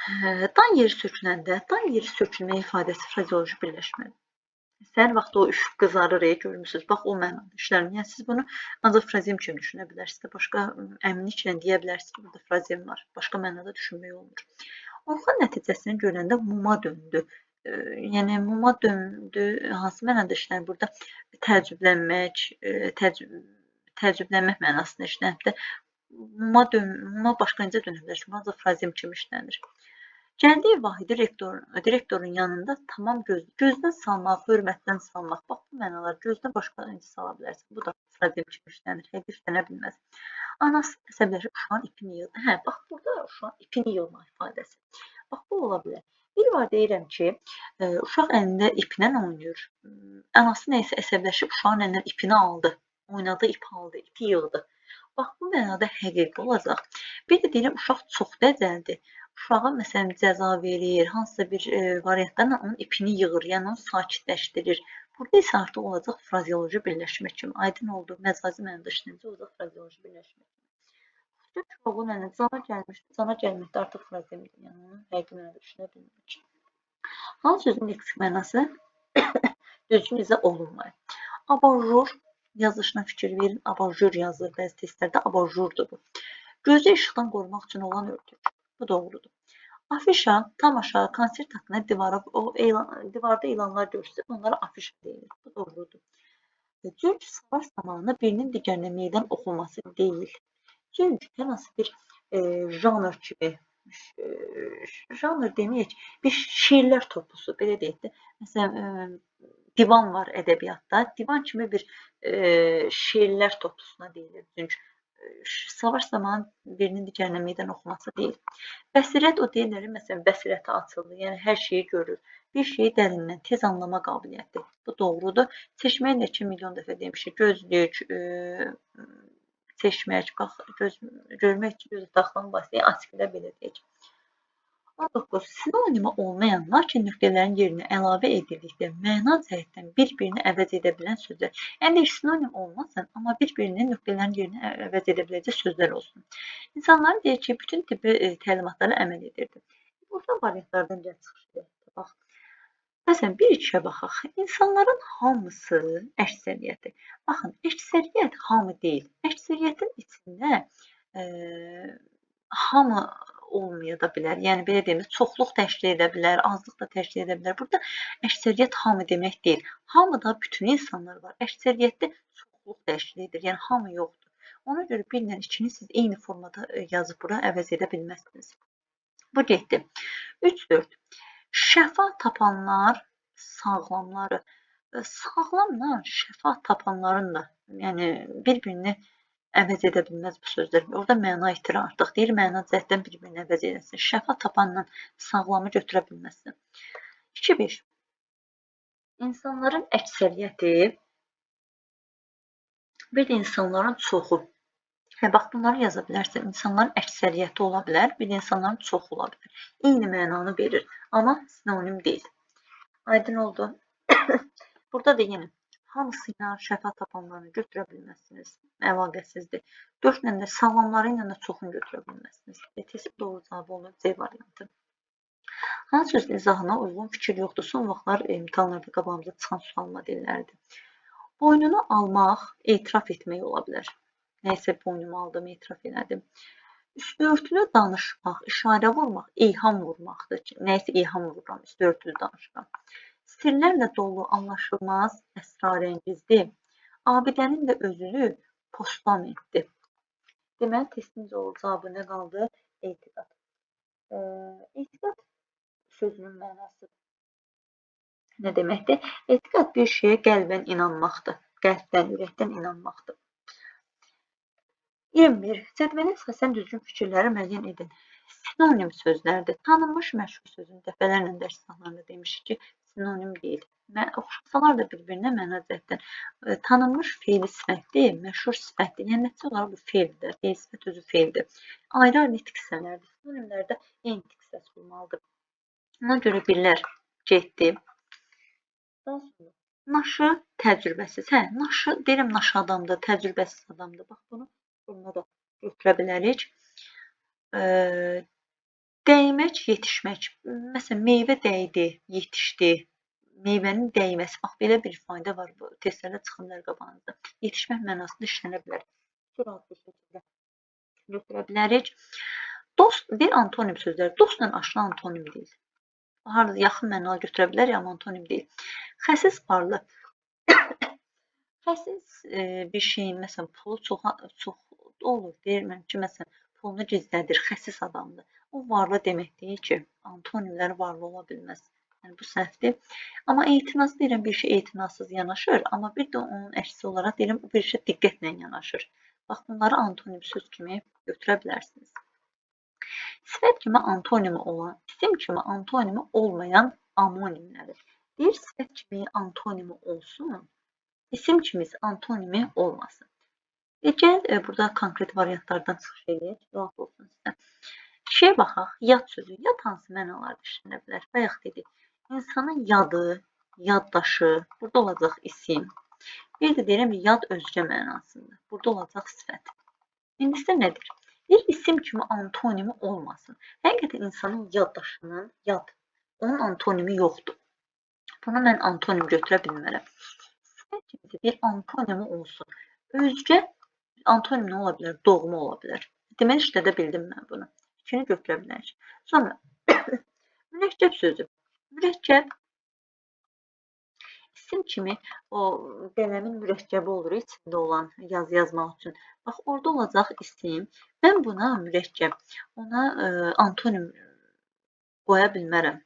S1: Dan yeri söküləndə, dan yeri sökülmə ifadəsi frazeoloji birləşmədir. Səhər vaxtı o üfüq qızarır, görmüsünüz. Bax, o mənada işlənir. Yəni, siz bunu ancaq frazem kimi düşünə bilərsiniz. Başqa əminliklə deyə bilərsiniz ki, burada frazem var. Başqa mənada düşünmək olmur. Orxan nəticəsini görəndə muma döndü. Yəni, muma döndü, hansı mənada işlənir? Burada təəccüblənmək, təəccüblənmək mənasında işlənib də. Muma, muma başqa necə dönə bilərsin? Ancaq frazem kimi işlənir. Gəldiyi vahidi direktorun yanında tamam gözdən salmaq, hörmətdən salmaq. Bax, bu mənalar gözdən başqa necə sala bilərsin? Bu da frazem kimi işlənir. Həqiqi işlənə bilməz. Anası əsəbləşib uşağın ipini yığdı. Hə, bax, burada uşağın ipini yığmaq ifadəsi. Bax, bu ola bilər. Bir var deyirəm ki, uşaq əlində iplə oynayır. Anası nəysə əsəbləşib uşağın əlindən ipini aldı. Oynadığı ipi aldı, ipi yığdı. Bax, bu mənada həqiqi olacaq. Bir də deyirəm, uşaq çox dəcəldir. Uşağa, məsələn, cəza verir, hansısa bir variantlarla onun ipini yığır, yəni onu sakitləşdirir. Burada isə artıq olacaq frazeoloji birləşmə kimi. Aydın oldu, məcazi mənada işləncə olacaq frazeoloji birləşmə kimi. Oğlun əlində cana gəlmişdi, cana gəlməkdə artıq frazemdir, yəni onu həqiqi mənada düşünə bilmirik. Hansı sözün leksik mənası düzgün izah olunmayıb? Abajur yazılışına fikir verin, abajur yazılır bəzi testlərdə, abajurdur bu. Gözü işıqdan qorumaq üçün olan örtük. Bu doğrudur. Afişa, tamaşa, konsert haqqında divarda elanlar görsün, onlara afişa deyilir. Bu doğrudur. Cürc savaş zamanı birinin digərinə meydan oxunması deyil. Cürc hər hansı bir janr kimi, janr deməyək, bir şeirlər toplusu, belə deyək də. Məsələn, divan var ədəbiyyatda. Divan kimi bir şeirlər toplusuna deyilir. Çünki savaş zamanı birinin digərinə meydan oxuması deyil. Bəsirət o deyirlər, məsələn, bəsirəti açıldı, yəni hər şeyi görür. Bir şeyi dərindən, tez anlama qabiliyyəti. Bu doğrudur. Seçməyə də 2 milyon dəfə demişik. Gözlük, seçmək, bax, görmək üçün gözə taxılan vasitəyə açıqda belə deyək. 19. Sinonimi olmayan, lakin nöqtələrin yerinə əlavə edildikdə məna cəhətdən bir-birini əvəz edə bilən sözlər. Yəni, deyək, sinonim olmasın, amma bir-birinin nöqtələrin yerinə əvəz edə biləcək sözlər olsun. İnsanların deyək ki, bütün tibbi təlimatlara əməl edirdi. Burada variantlardan gəl çıxış edək. Bax, məsələn, 1-2-yə baxaq. İnsanların hamısı əksəriyyəti. Baxın, əksəriyyət hamı deyil. Əksəriyyətin içində Hamı olmaya da bilər. Yəni, belə deyim, çoxluq təşkil edə bilər, azlıq da təşkil edə bilər. Burada əksəriyyət hamı demək deyil. Hamıda bütün insanlar var. Əksəriyyətdə çoxluq təşkil edir. Yəni, hamı yoxdur. Ona görə 1 ilə 2-ni siz eyni formada yazıb bura əvəz edə bilməzsiniz. Bu getdi. 3, 4. Şəfa tapanlar sağlamları. Sağlamla şəfa tapanların da, yəni bir-birini əvəz edə bilməz bu sözlər. Orada məna itirir artıq. Deyir, məna cəhətdən bir-birini əvəz edəsin. Şəfa tapanla sağlamı götürə bilməzsin. 2, 5. İnsanların əksəriyyəti, bir də insanların çoxu. Hə, bax, bunları yaza bilərsən. İnsanların əksəriyyəti ola bilər, bir də insanların çoxu ola bilər. Eyni mənanı verir, amma sinonim deyil. Aydın oldu. Burada da yenə hamısı ilə şəfa tapanlarını götürə bilməzsiniz. Əlaqəsizdir. 4 ilə də sağlamları ilə də çoxunu götürə bilməzsiniz. Testin doğru cavabı olur C variantı. Hansı sözün izahına uyğun fikir yoxdur? Son vaxtlar imtahanlarda qabağımıza çıxan sual modelləridir. Boynunu almaq, etiraf etmək ola bilər. Nəysə, boynumu aldım, etiraf elədim. Üstü örtülü danışmaq, işarə vurmaq, eyham vurmaqdır. Nəysə, eyham vururam, üstü örtülü danışıram. Sirlərlə dolu, anlaşılmaz, əsrarəngizdir. Abidənin də özünü postamentdir. Deməli, testin cavabı nə qaldı? Etiqad. Etiqad sözünün mənası nə deməkdir? Etiqad bir şeyə qəlbən inanmaqdır. Qəlbdən, ürəkdən inanmaqdır. 21. Cədvələ əsasən düzgün fikirləri müəyyən edin. Sinonim sözlərdir. Tanınmış məşhur sözünü dəfələrlə dərs sahələrində demişik ki, sinonim deyil. Oxşasalar da bir-birinə məna cəhətdən. Tanınmış feili sifətdir, məşhur sifətdir. Yəni, nəticə olaraq bu feildir. Feil sifət özü feildir. Ayrı-ayrı nitq hissələrdir. Sinonimlərdə eyni nitq hissəsi olmalıdır. Ona görə birlər getdi. Daha sonra naşı təcrübəsiz. Hə, naşı, deyirəm naşı adamdır, təcrübəsiz adamdır. Bax, bunu bununla da götürə bilərik. Dəymək, yetişmək. Məsələn, meyvə dəydi, yetişdi. Meyvənin dəyməsi. Bax, belə bir ifadə var. Bu testlərdə çıxa bilər qabağınızda. Yetişmək mənasında işlənə bilər. Rahat bir şəkildə götürə bilərik. Dost, bir antonim sözləri. Dostla aşina antonim deyil. Harada yaxın mənalı götürə bilərik, amma antonim deyil. Xəsis varlı. Xəsis bir şeyin, məsələn, pulu çox olur. Deyirəm ki, məsələn, pulunu gizlədir, xəsis adamdır. O varlı demək deyil ki, antonimlər varlı ola bilməz. Yəni, bu səhvdir. Amma etinasız deyirəm, bir şey etinasız yanaşır, amma bir də onun əksi olaraq deyirəm, bir şey diqqətlə yanaşır. Bax, bunları antonim söz kimi götürə bilərsiniz. Sifət kimi antonimi olan, isim kimi antonimi olmayan amonimlərdir. Deyir, sifət kimi antonimi olsun, isim kimi antonimi olmasın. Gəl, burada konkret variantlardan çıxış eləyək, rahat olsun sizə. İkiyə baxaq, yad sözü. Yad hansı mənalarda işlənə bilər? Bayaq dedik, insanın yadı, yaddaşı, burada olacaq isim. Bir də deyirəm, yad özgə mənasında. Burada olacaq sifət. İndi isə nədir? Bir isim kimi antonimi olmasın. Həqiqətən insanın yaddaşının, yad, onun antonimi yoxdur. Bunu mən antonim götürə bilmərəm. Sifət kimi bir antonimi olsun. Özgə antonim nə ola bilər? Doğma ola bilər. Deməli, işlədə bildim mən bunu. İkini götürə bilərik. Sonra, mürəkkəb sözü. Mürəkkəb isim kimi o qələmin mürəkkəbi olur, içində olan yazı yazmaq üçün. Bax, orada olacaq isim. Mən buna mürəkkəb, ona antonim qoya bilmərəm.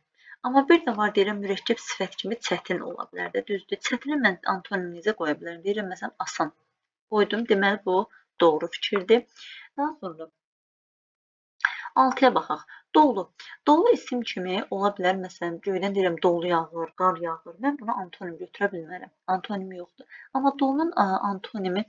S1: Amma bir də var, deyirəm, mürəkkəb sifət kimi çətin ola bilər də, düzdür. Çətini mən antonim necə qoya bilərəm? Deyirəm, məsələn, asan. Qoydum, deməli, bu doğru fikirdir. Daha sonra 6-ya baxaq. Dolu. Dolu isim kimi ola bilər, məsələn, göydən deyirəm, dolu yağır, qar yağır. Mən buna antonim götürə bilmərəm. Antonimi yoxdur. Amma dolunun antonimi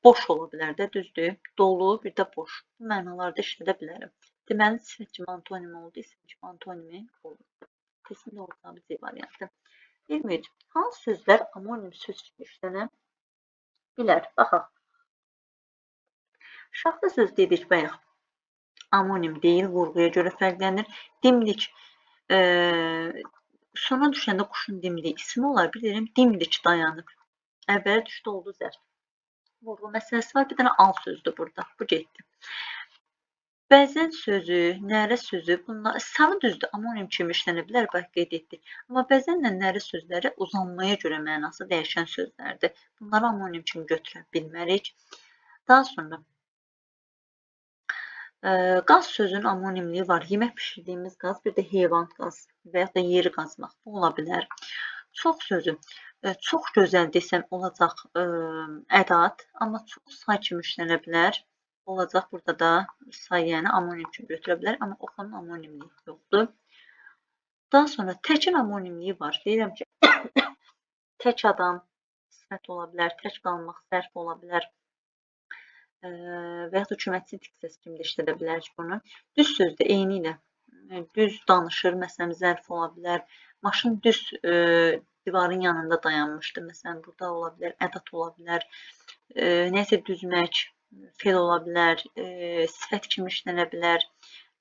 S1: boş ola bilər də, düzdür. Dolu, bir də boş. Bu mənalarda işlədə bilərəm. Deməli, sifət kimi antonimi oldu, isim kimi antonimi oldu. Testin doğru cavabı C variantı. 23. Hansı sözlər amonim söz kimi işlənə bilər? Baxaq. Şaxta söz dedik bayaq. Amonim deyil, vurğuya görə fərqlənir. Dimdik, sona düşəndə quşun dimdiyi ismi olar. Bir deyirəm, dimdik dayanıb. Əvvələ düşdü, oldu zərf. Vurğu məsələsi var. Bir dənə al sözdür burada. Bu getdi. Bəzən sözü, nərə sözü, bunlar sarı düzdür, amonim kimi işlənə bilər, bax qeyd etdik. Amma bəzənlə nərə sözləri uzanmaya görə mənası dəyişən sözlərdir. Bunları amonim kimi götürə bilmərik. Daha sonra qaz sözünün amonimliyi var. Yemək bişirdiyimiz qaz, bir də heyvan qaz və yaxud da yeri qazmaq. Bu ola bilər. Çox sözü, çox gözəl desəm olacaq ədat, amma çox say kimi işlənə bilər. Olacaq burada da say, yəni amonim kimi götürə bilər, amma oxunun amonimliyi yoxdur. Daha sonra təkin amonimliyi var. Deyirəm ki, tək adam sifət ola bilər, tək qalmaq zərf ola bilər və yaxud da köməkçi hissəsi kimi də işlədə bilərik bunu. Düz sözdə eyni ilə düz danışır, məsələn, zərf ola bilər. Maşın düz divarın yanında dayanmışdı, məsələn, burada ola bilər, ədat ola bilər. Nəsə düzmək, fe'l ola bilər, sifət kimi işlənə bilər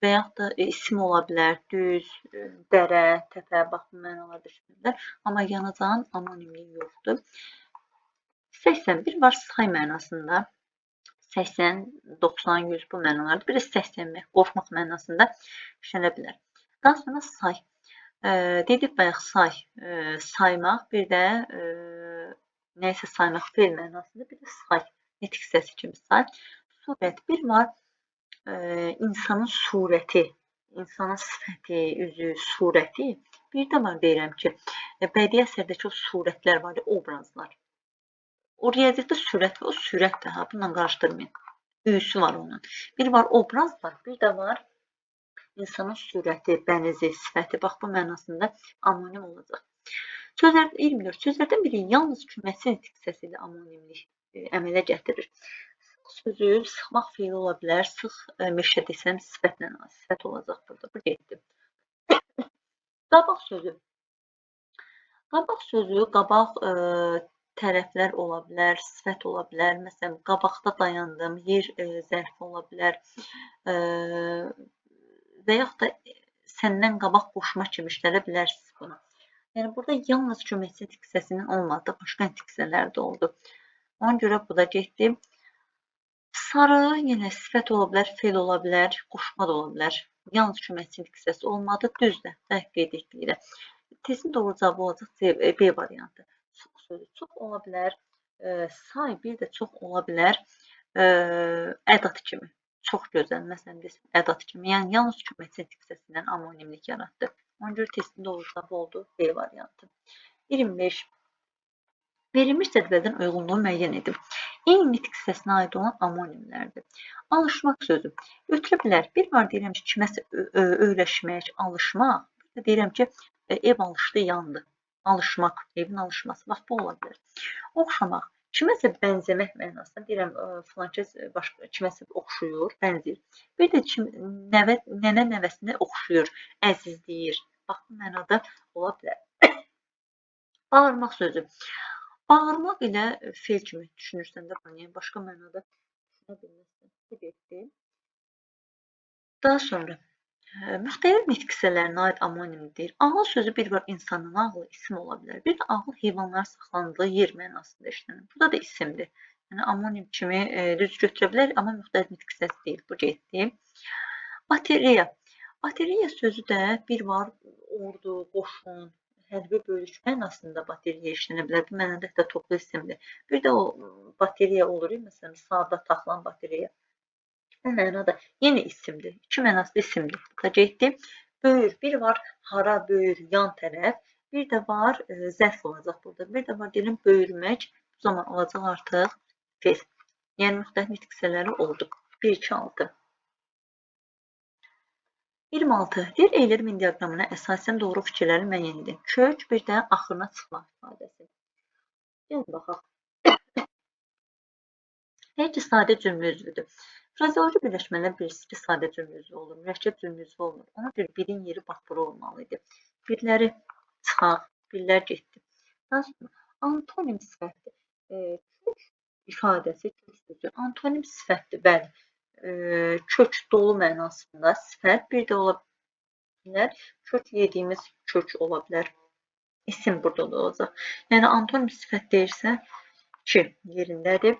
S1: və yaxud da isim ola bilər, düz, dərə, təpə, bax bu mənalarda işlənə bilər. Amma yanacağın amonimliyi yoxdur. 81 var say mənasında. 80, 90, 100 bu mənalarda. Bir də səslənmək, qorxmaq mənasında işlənə bilər. Daha sonra say. Dedik bayaq say, saymaq, bir də nəyisə saymaq fe'l mənasında, bir də say. Nitq hissəsi kimi say. Surət. Bir var insanın surəti, insanın sifəti, üzü, surəti. Bir də var deyirəm ki, bədii əsərdəki o surətlər var, obrazlar. O riyaziyyatda sürət və o sürətdir, ha, bununla qarışdırmayın. Üyüsü var onun. Bir var obraz var, bir də var insanın sürəti, bənizi, sifəti. Bax, bu mənasında amonim olacaq. Sözlər 24. Sözlərdən biri yalnız köməkçi nitq hissəsi ilə amonimlik əmələ gətirir. Sıx sözü sıxmaq feili ola bilər. Sıx meşə desəm sifətlə, sifət olacaq burada. Bu getdi. Qabaq sözü. Qabaq sözü, qabaq tərəflər ola bilər, sifət ola bilər. Məsələn, qabaqda dayandım, yer zərfi ola bilər. Və yaxud da səndən qabaq qoşma kimi işlədə bilərsiniz bunu. Yəni, burada yalnız köməkçi nitq hissəsinin olmadı, başqa nitq hissələri də oldu. Ona görə bu da getdi. Sarı yenə sifət ola bilər, fe'l ola bilər, qoşma da ola bilər. Yalnız köməkçi nitq hissəsi olmadı, düz də, dəqiq qeyd etdiklə. Testin doğru cavabı olacaq C, B variantı. Çox sözü çox ola bilər, say bir də çox ola bilər, ədat kimi. Çox gözəl, məsələn, desəm, ədat kimi. Yəni, yalnız köməkçi nitq hissəsindən amonimlik yaratdı. Ona görə testin doğru cavabı oldu B variantı. 25. Verilmiş cədvəldən uyğunluğu müəyyən edin. Eyni nitq hissəsinə aid olan amonimlərdir. Alışmaq sözü götürə bilər. Bir var deyirəm ki, kiməsə öyrəşmək, alışmaq. Bir də deyirəm ki, ev alışdı, yandı. Alışmaq, evin alışması. Bax, bu ola bilər. Oxşamaq, kiməsə bənzəmək mənasında deyirəm, filan kəs başqa kiməsə oxşuyur, bənzəyir. Bir də kim, nəvə, nənə nəvəsinə oxşuyur, əzizləyir. Bax, bu mənada ola bilər. Bağırmaq sözü. Bağırmaq ilə fe'l kimi düşünürsən də bunu, yəni başqa mənada düşünə bilməzsən. Bu getdi. Daha sonra müxtəlif nitq hissələrinə aid amonimdir. Ağıl sözü bir var insanın ağlı, isim ola bilər. Bir də ağıl heyvanların saxlandığı yer mənasında işlənir. Burada da isimdir. Yəni amonim kimi düz götürə bilər, amma müxtəlif nitq hissəsi deyil. Bu getdi. Bateriya. Bateriya sözü də bir var ordu, qoşun, hərbi bölük mənasında bateriya işlənə bilər. Bu mənada hətta toplu isimdir. Bir də o bateriya olur, məsələn, saatda taxılan bateriya. Bu mənada yenə isimdir. İki mənasında isimdir. Bu da getdi. Böyür. Bir var hara böyür, yan tərəf. Bir də var zərf olacaq burada. Bir də var deyiləm böyürmək. Bu zaman olacaq artıq fe'l. Yəni müxtəlif nitq hissələri oldu. 1, 2, 6. 26. Deyir, Eyler-Venn diaqramına əsasən doğru fikirləri müəyyən edin. Kök, bir də axırına çıxmaq ifadəsi. Gəlin baxaq. Deyir ki, sadə cümlə üzvüdür. Frazeoloji birləşmələr bilirsiniz ki, sadə cümlə üzvü olur, mürəkkəb cümlə üzvü olmur. Ona görə birin yeri bax bura olmalı idi. Birləri çıxaq, birlər getdi. Daha sonra antonim sifətdir. Kök ifadəsi, kök sözü, antonim sifətdir, bəli. Kök dolu mənasında sifət, bir də ola bilər, kök yediyimiz kök ola bilər. İsim burada da olacaq. Yəni, antonim sifət deyirsə, 2 yerindədir.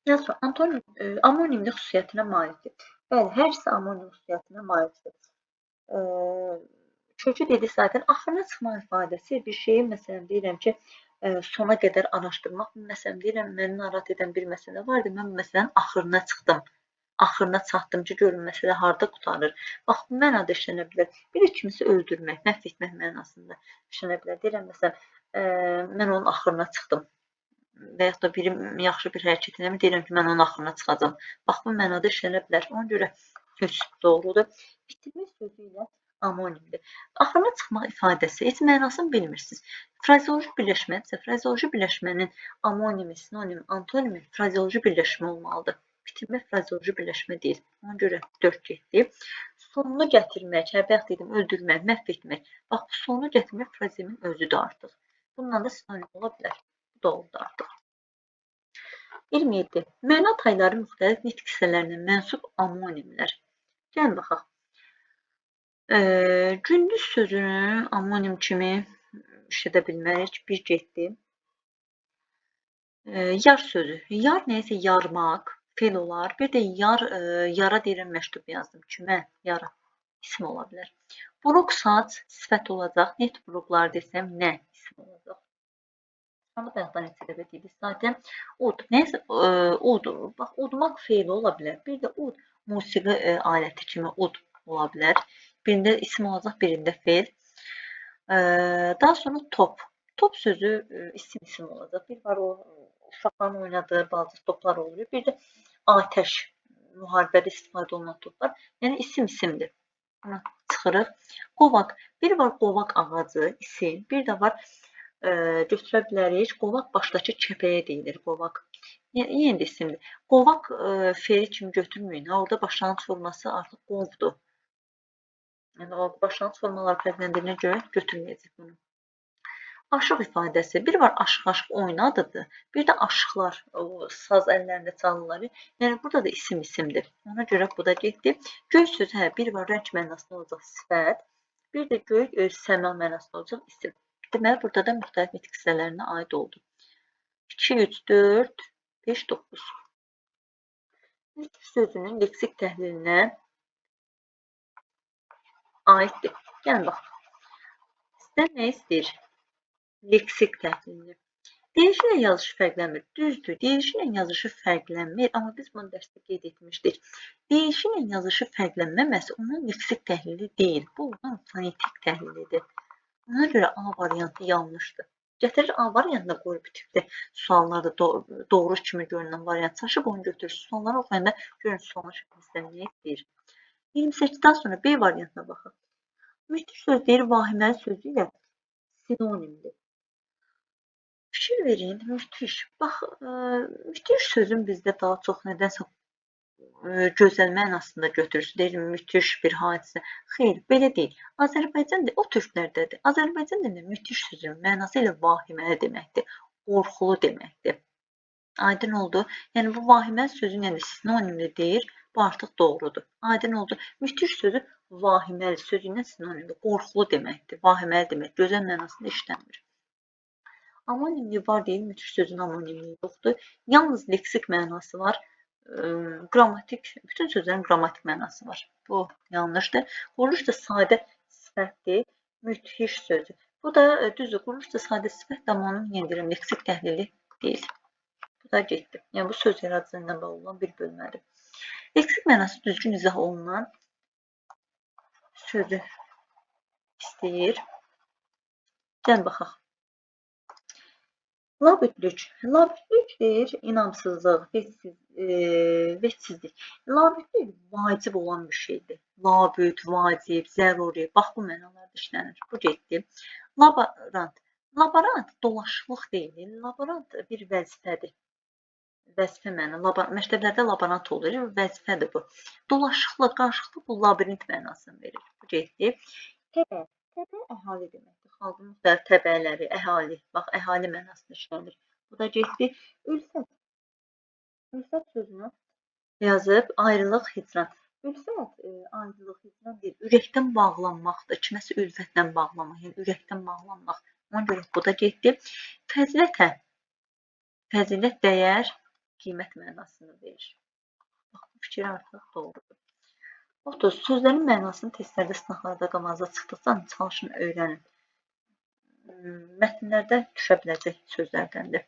S1: Daha sonra antonim, amonimlik xüsusiyyətinə malikdir. Bəli, hər ikisi amonim xüsusiyyətinə malikdir. Kökü dedik zaten axırına çıxmaq ifadəsi bir şeyi, məsələn, deyirəm ki, sona qədər araşdırmaq. Məsələn, deyirəm, məni narahat edən bir məsələ var idi. Mən bu məsələnin axırına çıxdım. Axırına çatdım ki, görün məsələ harda qurtarır. Bax, bu mənada işlənə bilər. Bir də kimisi öldürmək, məhv etmək mənasında işlənə bilər. Deyirəm, məsələn, mən onun axırına çıxdım. Və yaxud da biri yaxşı bir hərəkət eləmir, deyirəm ki, mən onun axırına çıxacam. Bax, bu mənada işlənə bilər. Ona görə 3 doğrudur. Bitirmək sözü ilə amonimdir. Axırına çıxmaq ifadəsi heç mənasını bilmirsiniz. Frazeoloji birləşmə isə frazeoloji birləşmənin amonimi, sinonimi, antonimi frazeoloji birləşmə olmalıdır. Bitirmək frazeoloji birləşmə deyil. Ona görə 4 getdi. Sonunu gətirmək, hə, bayaq dedim, öldürmək, məhv etmək. Bax, bu sonunu gətirmək frazemin özüdür artıq. Bununla da sinonim ola bilər. Bu doğrudur artıq. 27. Məna tayları müxtəlif nitq hissələrinə mənsub amonimlər. Gəlin baxaq. Gündüz sözünü amonim kimi işlədə bilmərik. 1 getdi. Yar sözü. Yar nəyəsə yarmaq, fe'l olar. Bir də yar, yara deyirəm, məktub yazdım. Kimə? Yara. İsim ola bilər. Buruq saç sifət olacaq. Neft buruqları desəm nə? İsim olacaq. Onu bayaqdan neçə dəfə dedik zaten. Ud. Nəyəsə, ud. Bax, udmaq fe'li ola bilər. Bir də ud musiqi aləti kimi ud ola bilər. Birində isim olacaq, birində fe'l. Daha sonra top. Top sözü isim olacaq. Bir var o uşaqların oynadığı balaca toplar olur. Bir də atəş, müharibədə istifadə olunan toplar. Yəni isim isimdir. Buna çıxırıq. Qovaq. Bir var qovaq ağacı, isim. Bir də var götürə bilərik. Qovaq başdakı kəpəyə deyilir. Qovaq. Yəni, yenə də isimdir. Qovaq fe'li kimi götürməyin. Orada başlanğıc forması artıq qovdur. Yəni, o başlanğıc formaları fərqləndirinə görə götürməyəcək bunu. Aşıq ifadəsi. Bir var aşıq-aşıq oyun adıdır. Bir də aşıqlar, o saz əllərində çalırlar. Yəni, burada da isim isimdir. Ona görə bu da getdi. Göy sözü, hə, bir var rəng mənasında olacaq sifət. Bir də göy səma mənasında olacaq isim. Deməli, burada da müxtəlif nitq hissələrinə aid oldu. 2, 3, 4, 5, 9. Nitq sözünün leksik təhlilinə aiddir. Gəlin bax. Sizdən nə istəyir? Leksik təhlilini. Deyilişi ilə yazışı fərqlənmir. Düzdür, deyilişi ilə yazışı fərqlənmir, amma biz bunu dərsdə qeyd etmişdik. Deyilişi ilə yazışı fərqlənməməsi onun leksik təhlili deyil. Bu, onun fonetik təhlilidir. Ona görə A variantı yanlışdır. Gətirir A variantına qoyur bu tipdə suallarda doğru kimi görünən variant çaşıb, onu götürür. Sualları oxuyanda görün sualın şəkildə nə istəyir. 28-dən sonra B variantına baxaq. Müthiş söz deyir, vahiməli sözü ilə sinonimdir. Fikir verin, müthiş. Bax, müthiş sözün bizdə daha çox nədənsə gözəl mənasında götürürsün. Deyir, müthiş bir hadisə. Xeyr, belə deyil. Azərbaycan dili o türklərdədir. Azərbaycan dilində müthiş sözün mənası ilə vahiməli deməkdir. Qorxulu deməkdir. Aydın oldu. Yəni, bu vahiməli sözün yəni sinonimli deyir. Bu artıq doğrudur. Aydın oldu. Müthiş sözü vahiməli sözü ilə sinonimdir. Qorxulu deməkdir. Vahiməli demək. Gözəl mənasında işlənmir. Amonimliyi var deyil. Müthiş sözün amonimliyi yoxdur. Yalnız leksik mənası var. Qrammatik, bütün sözlərin qrammatik mənası var. Bu yanlışdır. Quruluş da sadə sifətdir. Müthiş sözü. Bu da düzdür. Quruluş da sadə sifətdir, amma onun yenə deyirəm, leksik təhlili deyil. Bu da getdi. Yəni, bu söz yaradıcılığı ilə bağlı olan bir bölmədir. Leksik mənası düzgün izah olunan sözü istəyir. Gəlin baxaq. Labüdlük. Labüdlük deyir inamsızlıq, vetsizlik. Labüdlük vacib olan bir şeydir. Labüd, vacib, zəruri. Bax, bu mənalarda işlənir. Bu getdi. Laborant. Laborant dolaşıqlıq deyil. Laborant bir vəzifədir. Vəzifə məna. Məktəblərdə laborant olur. Vəzifədir bu. Dolaşıqlıq, qarışıqlıq bu labirint mənasını verir. Bu getdi. Təbə. Təbə əhali deməkdir. Xalqın müxtəlif təbəələri, əhali. Bax, əhali mənasında işlənir. Bu da getdi. Ülfət. Ülfət sözünü yazıb ayrılıq, hicran. Ülfət, ayrılıq, hicran deyil. Ürəkdən bağlanmaqdır. Kiməsə ülfətlə bağlanmaq, yəni ürəkdən bağlanmaq. Ona görə bu da getdi. Fəzilət, fəzilət dəyər, qiymət mənasını verir. Bax, bu fikir artıq doğrudur. 30. Sözlərin mənasını testlərdə, sınaqlarda qabağınıza çıxdıqca çalışın, öyrənin. Mətnlərdə düşə biləcək sözlərdəndir.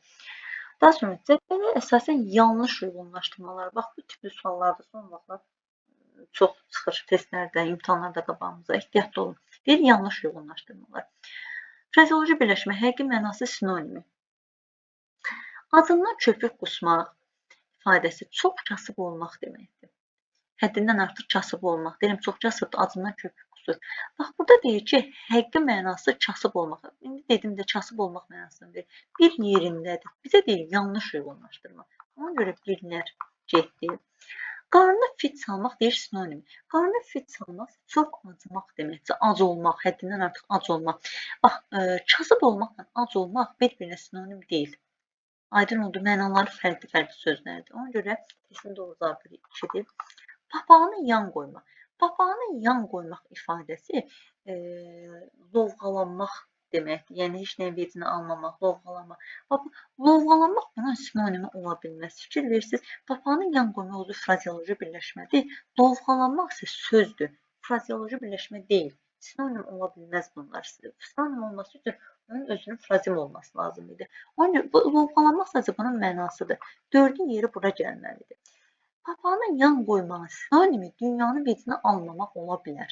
S1: Daha sonra cədvələ əsasən yanlış uyğunlaşdırmalar. Bax, bu tipli suallarda son vaxtlar çox çıxır testlərdə, imtahanlarda qabağımıza. Ehtiyatlı olun. Deyir, yanlış uyğunlaşdırmalar. Frazeoloji birləşmə həqiqi mənası sinonimi. Acından köpük qusmaq ifadəsi çox kasıb olmaq deməkdir. Həddindən artıq kasıb olmaq. Deyirəm, çox kasıbdır, acından köpük qusur. Bax, burada deyir ki, həqiqi mənası kasıb olmaq. İndi dedim də kasıb olmaq mənasını verir. Bir yerindədir. Bizə deyir, yanlış uyğunlaşdırma. Ona görə birlər getdi. Qarnına fit salmaq deyir sinonim. Qarnına fit salmaq çox acımaq deməkdir. Ac olmaq, həddindən artıq ac olmaq. Bax, kasıb olmaqla ac olmaq bir-birinə sinonim deyil. Aydın oldu, mənaları fərqli-fərqli sözlərdir. Ona görə testin doğru cavabı 2-dir. Papağını yan qoymaq. Papağını yan qoymaq ifadəsi lovğalanmaq deməkdir. Yəni, heç nəyin vecinə almamaq, lovğalanmaq. Bax, lovğalanmaq bunun sinonimi ola bilməz. Fikir verirsiniz, papağını yan qoymaq özü frazeoloji birləşmədir. Lovğalanmaq isə sözdür. Frazeoloji birləşmə deyil. Sinonim ola bilməz bunlar. Sinonim olması üçün onun özünün frazem olması lazım idi. Onun üçün, bu, lovğalanmaq sadəcə bunun mənasıdır. 4-ün yeri bura gəlməlidir. Papağını yan qoymağın sinonimi dünyanın vecinə almamaq ola bilər.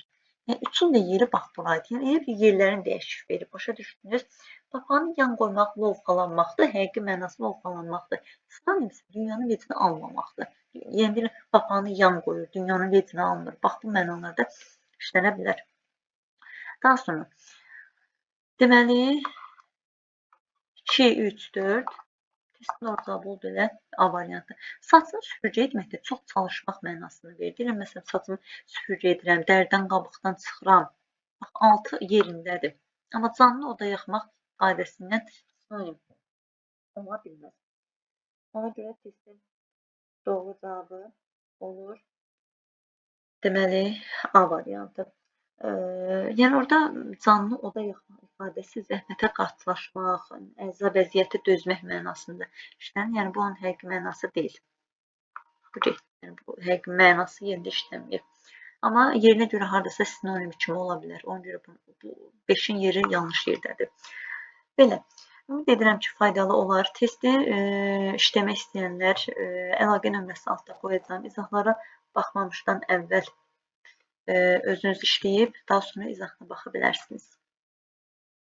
S1: Yəni, üçün də yeri bax buraydı. Yəni, elə bir yerlərin dəyişik verib. Başa düşdünüz? Papağını yan qoymaq lovğalanmaqdır. Həqiqi mənası lovğalanmaqdır. Sinonim isə dünyanın vecinə almamaqdır. Yəni, bir papağını yan qoyur, dünyanın vecinə almır. Bax, bu mənalarda işlənə bilər. Daha sonra, deməli, 2, 3, 4, testin doğru cavabı oldu elə A variantı. Saçını süpürgə etmək də çox çalışmaq mənasını verir. Deyirəm, məsələn, saçımı süpürgə edirəm, dərdən, qabıqdan çıxıram. Bax, 6 yerindədir. Amma canlı oda yaxmaq ifadəsindən sinonim ola bilməz. Ona görə testin doğru cavabı olur. Deməli, A variantı. Yəni, orada canlı oda yaxmaq ifadəsi zəhmətə qatlaşmaq, əzab əziyyətə dözmək mənasında işlənir. Yəni, bu onun həqiqi mənası deyil. Bu getdi. Yəni, bu həqiqi mənası yerində işlənmir. Amma yerinə görə haradasa sinonim kimi ola bilər. Ona görə bu 5-in yeri yanlış yerdədir. Belə. Ümid edirəm ki, faydalı olar. Testi işləmək istəyənlər əlaqə nömrəsi altda qoyacağım. İzahlara baxmamışdan əvvəl özünüz işləyib, daha sonra izahına baxa bilərsiniz.